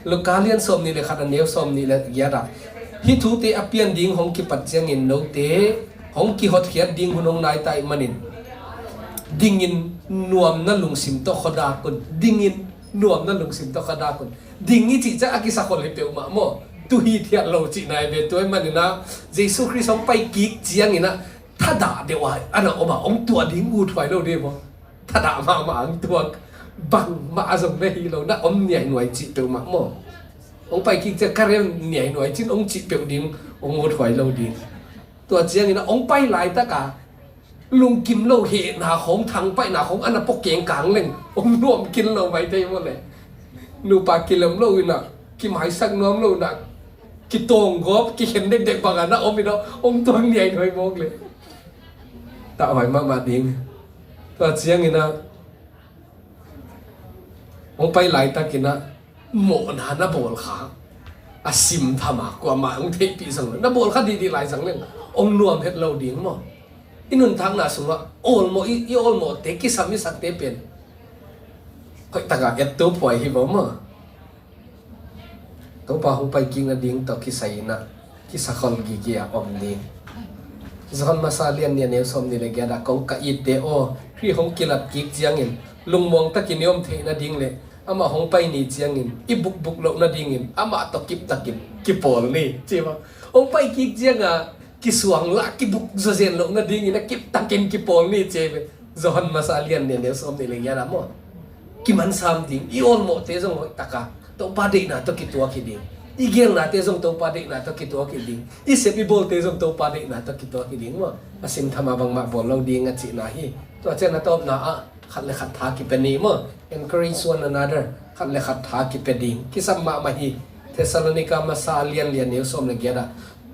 Luka lian sawm nih le khat a neu sawm nih le giat ah hih thute a pian ding hong kipat ciangin note hong kihotkhiat ding hun hong naita ih manin dingin nuamna lungsim tawh khuadak un. Dingin nuamna lungsim tawh khuadak un. Ding i cih ciang a kisakhol hi peuhmah maw. Tu hithiat lo cihna hi ve tua ih maninah Jesu Khrist hong pai kik cianginah thadah deuh a ana om a hong tuah ding ut huai lo dih maw. Thadah mahmah ang tuak bangmah a zong na hi lo na om niainuai cih peuhmah maw. Hong pai kik ciah ka rem niainuai cin hong cih peuh ding hong ut huai lo ding. Tua ciangin a hong pai laitaka lungkim lo hehna khawng thangpaihna khawng ana pua kengkang leng hong nuam kin lo mai thei maw le. Nupa kilem lo inah kimaisak nuam lo inah kitawng gawp kikhen dekdek bangah na om inah hong tuang niainuai mawk le. Tahhuai mahmah ding. Tua cianginah hong pai laitakinah mawhna na bawl kha a simthama kuamah hong theihpih zang lo na bawl kha dihdih lai zang leng hong nuam het lo ding maw. I nuntakna sungah awlmawh i awlmawhte kisam i sakte pen hoihtaka etto phuai hi baw maw. Topa hong pai kik nading tawh kisai inah kisakhol gige a om ding. Johan masa lian nih a neu sawm nih le giat ah kong ka itte aw Khrih hong kilap kik ciangin lungmuang takin i om theih nading le amah hong pai ni ciangin i bukbuk loh nadingin amah tawh kiptakin kipawl ni ci maw. Hong pai kik cianga kisuang lah kibuk zawzen loh nadingin a kiptakin kipawl ni ci ei ve. Johan masa lian nih a neu sawm nih le giat ah maw. Kimansam ding i awlmawhte zong hoihtaka Topa deihna tawh kituak hi ding. I gelnate zong Topa deihna tawh kituak hi ding. I sep i bawlte zong Topa deihna tawh kituak hi ding maw. A simthama bangmah bawl lo ding a cihna hi. Tua cian a tawpna ah khat le khat tha kipia ni maw. Encourage one another. Khat le khat tha kipia ding kisam mahmah hi. Thessalonika masa lian lian neu sawm le giat ah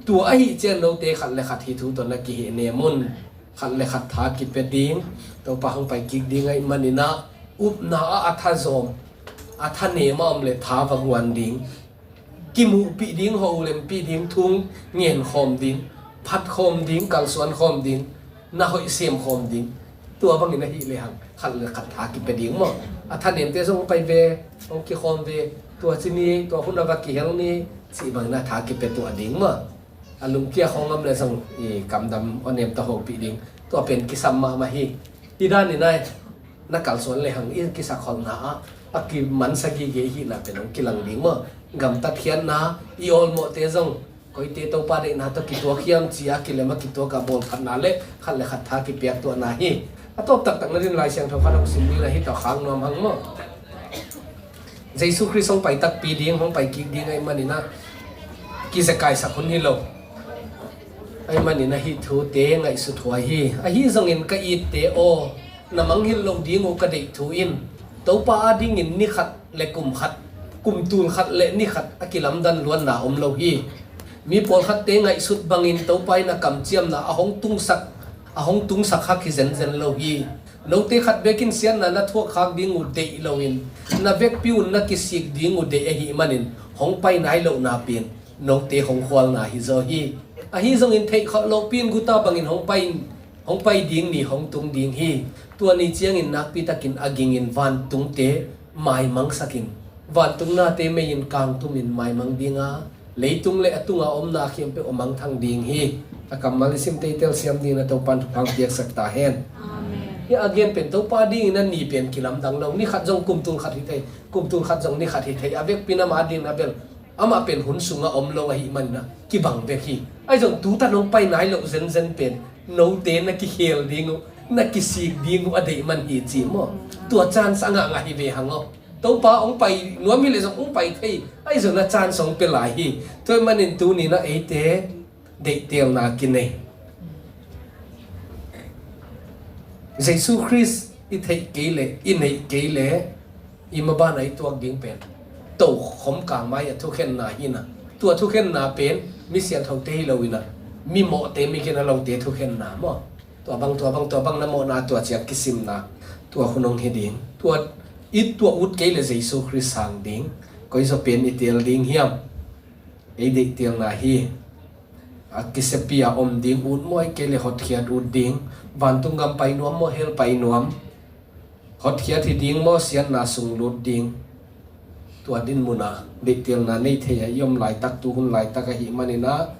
tua ahi cian note khat le khat hi thu tawh na kihih nem un. Khat le khat tha kipia ding. Topa hong pai kik ding ahih maninah upna ah a thazawm a thanem a om le tha va huan ding. Kimuhpih ding, ho lempih ding, thung ngen khawm ding, phat khawm ding, kalsuan khawm ding, na hoih sem khawm ding. Tua bangin ahih lehang khat le khat tha kipia ding maw. A thanemte zong pai ve, hong kikhawm ve. Tua ci ni, tua hun a va kihel ni cih bangin a tha kipia tuah ding maw. A lungkia khawng om le zong i kamdam aw nem ta hopih ding. Tua pen kisam mahmah hi. Hi dan in ai na kalsuan le hang i kisak holhna ah a kimansa gige i hihna pen hong kilang ding maw? Gamtat khiatna, i awlmawhte zong koite Topa deihna tawh kituak hiam ci-a kilem a kituak a bawlphatna le khat le khat tha kipiak tuahna hi. A tawp taktak na din Lai Siangtho khat hong sim ding a hi tawh khang nuam hang maw? Jesu Khrist hong pai takpi ding, hong pai kik ding ahih manin ah kizekaisak hun hi lo. Ahih manin ah hih thute ngaihsut huai hi. Ahi zongin ka itte aw, na mangngilh loh ding uh ka deih thu in Topa adingin ni khat le kum khat, kum tul khat le ni khat a kilamdan luanna om lo hi. Mi pawlkhatte ngaihsut bangin Topa in a kamciamna a hong tungsak, a hong tungsak hak hi zenzen lo hi. Note khat bekin siatna na thuak khak ding uh deih loin na vekpi un na kisik ding uh deih ahih manin hong pai nai lohna pen note hong khualna hi zaw hi. Ahi zongin theih khawh lohpi in guta bangin hong pai in, hong pai ding ni hong tung ding hi. Tua ni ciangin nakpi takin a gingin vantungte maimangsakin vantung nate mei in kangtumin maimang dinga leitung le a tunga omna khempeuh a mangthang ding hi. A kammal i simte i telsiam dingin a Topan thupha piaksak ta hen. Amen. Hi a gen pen Topa dingin a ni pen kilamdang lo. Ni khat zong kum tul khat hi thei, kum tul khat zong ni khat hi thei. A vekpi in ama dingin a bel amah pen hun sunga om lo ahih manin ah kibang vek hi. Ahi zong tutan hong pai nai loh zenzen pen note na kikhel ding uh, na kisik ding uh a deih man hi ci maw? Tua chance a ngahngah hi ve hang aw. Topa hong pai nuam hi leh zong hong pai thei, ahi zong na chance hong pia lai hi. Tua ahih manin tuni in ah eite deihtelna kinei. Jesu Khrist i theih kei leh, i neih kei leh, i maban a i tuak ding pen tokhom kangmai a thukhenna hi na. Tua thukhenna pen mi siangthote hi lo in ah mi mawhte, mi gina lote thukhenna maw? Tua bang, tua bang, tua bang na mawhna tua ciang kisimna tua hun hong hi ding. Tua i tua ut kei leh Jesu Khrist sang ding. Koi zaw pen i teel ding hiam? Ei deihtelna hi. A kisepi a om ding ut maw, ahih kei leh hotkhiat ut ding. Vantung gam pai nuam maw, hell pai nuam? Hotkhiat hi ding maw, siatna sung lut ding? Tua dinmun a deihtelna nei thei a i om laitak, tuhun laitak ahih manin ah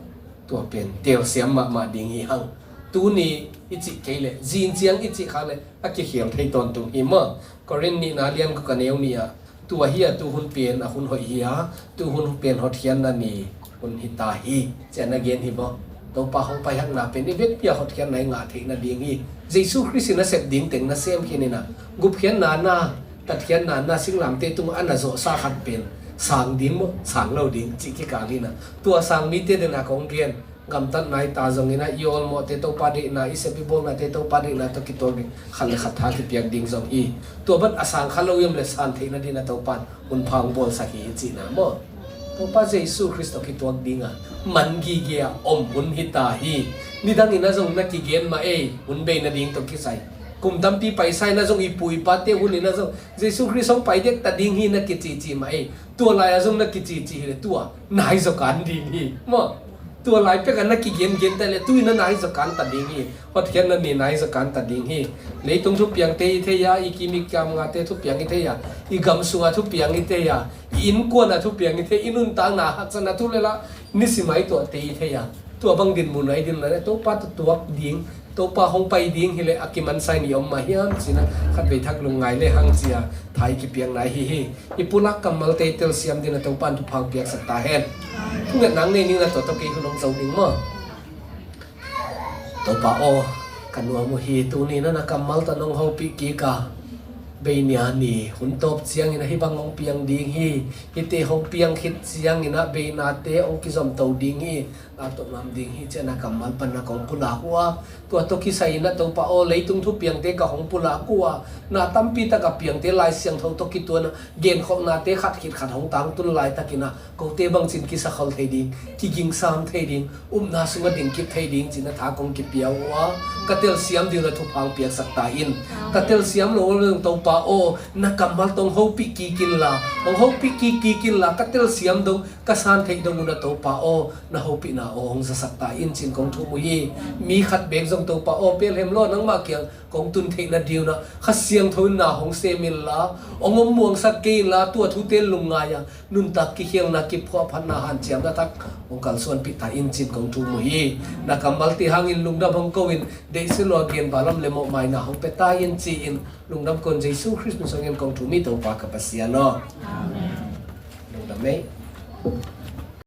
tua pen telsiam mahmah ding hi hang. Tuni i cih kei leh, zin ciang i cih khak leh a kikhel thei tawntung hi maw? Korin nihna lian guk a neu nih ah, tua hi a tuhun pen a hun hoih hi a, tuhun pen hotkhiatna ni hun hi ta hi, ci-a na gen hi maw? Topa hong pai hakna pen i vekpi a hotkhiatna i ngah theih nading hi. Jesu Khrist in a sep ding teng na sem khin in ah, gupkhiatna na, tatkhiatna na, singlamteh tungah a na zawhsa khat pen sang ding maw, sang lo ding cih kikal hi na. Tua sang mite dena kong gen, gamtatna hi ta zongin ah i awlmawhte Topa deihna, i sep i bawlnate Topa deihna tawh kituak ding, khat le khat tha kipiak ding zong hi. Tua ban a sang kha lo i om leh san theih nadin ah Topan hun pha hong bawlsak hi, hi cihna maw? Topa Jesu Khrist tawh kituak ding a man gige a om hun hi ta hi. Nidangin ah zong na kigen mah ei, hun bei nading tawh kisai. Kum tampi paisa in ah zong i pu i pate hun in ah zong Jesu Khrist hong pai dek ta ding hi na kicici mah ei. Tua lai-ah zong na kicici hi leh tua nai zaw kan ding hi maw? Tua lai pekah na kigengen ta leh tu-in a nai zaw kan ta ding hi. Hotkhiatna ni nai zaw kan ta ding hi. Leitung thupiangte i thei a, i kim i kiam ngate thupiang i thei a, i gam sunga thupiang i thei a, i innkuana thupiang i thei, i nuntakna haksatna thu le la nisim a i tuahte i thei a, tua bang dinmun a i din lai leh Topa tawh tuak ding, Topa hong pai ding hi leh a kimansa i ni om mah hiam ci-in ah khatvei thak lungngai le hang ci-a tha i kipiakna hi hi. I pulak kammalte i telsiam dingin a Topan thupha hong piaksak ta hen. Thungetna nei ning na, tua tawh kei hun hong zo ding maw? Topa aw, ka nuam uh hi, tuni in ah na kammal tawh nong hopih kik a, bei nia ni hun tawp ciangin ah hih bang hong piang ding hi. Hihte hong piang khit ciangin ah beinate hong kizom to ding hi. Tua tawh ngam ding hi ci-a na kammal pan na kong pulak uh a, tua tawh kisai in ah Topa aw, leitung thupiangte ka hong pulak uh a, na tampi tak a piangte Lai Siangtho tawh kituan a, genkholhnate khat khit khat hong tangtun laitakin ah kote bangci-in kisakhol thei ding, kigingsam thei ding, upna sungah dingkip thei ding ci-in ah tha kong kipia uh a, ka telsiam dingin ah thupha hong piaksak ta in. Ka telsiam lo uh leh zong Topa aw, na kammal tawh hong hopih kik inla, hong hopih kik kik inla, ka telsiam dong, ka san theih dong un ah Topa aw, na hopihna aw hong zasak ta in ci-in kong thum uh hi. Mi khat bek zong Topa aw, pelhem lo nangmah kiang kong tun theih nading un ah Kha Siangtho in na hong sem inla, hong om muangsak kei inla, tua thute lungngai a nuntak kikhelna, kiphuahphatna, hanciamna thak hong kalsuanpih ta in ci-in kong thum uh hi. Na kammalte hangin lungdam hong ko in, deihsut lua gen balam le mawhmaina hong pia ta in ci-in lungdam ko in, Jesu Khrist min suangin kong thum hi, Topa ka Pasian aw. Amen. Lungdam ei.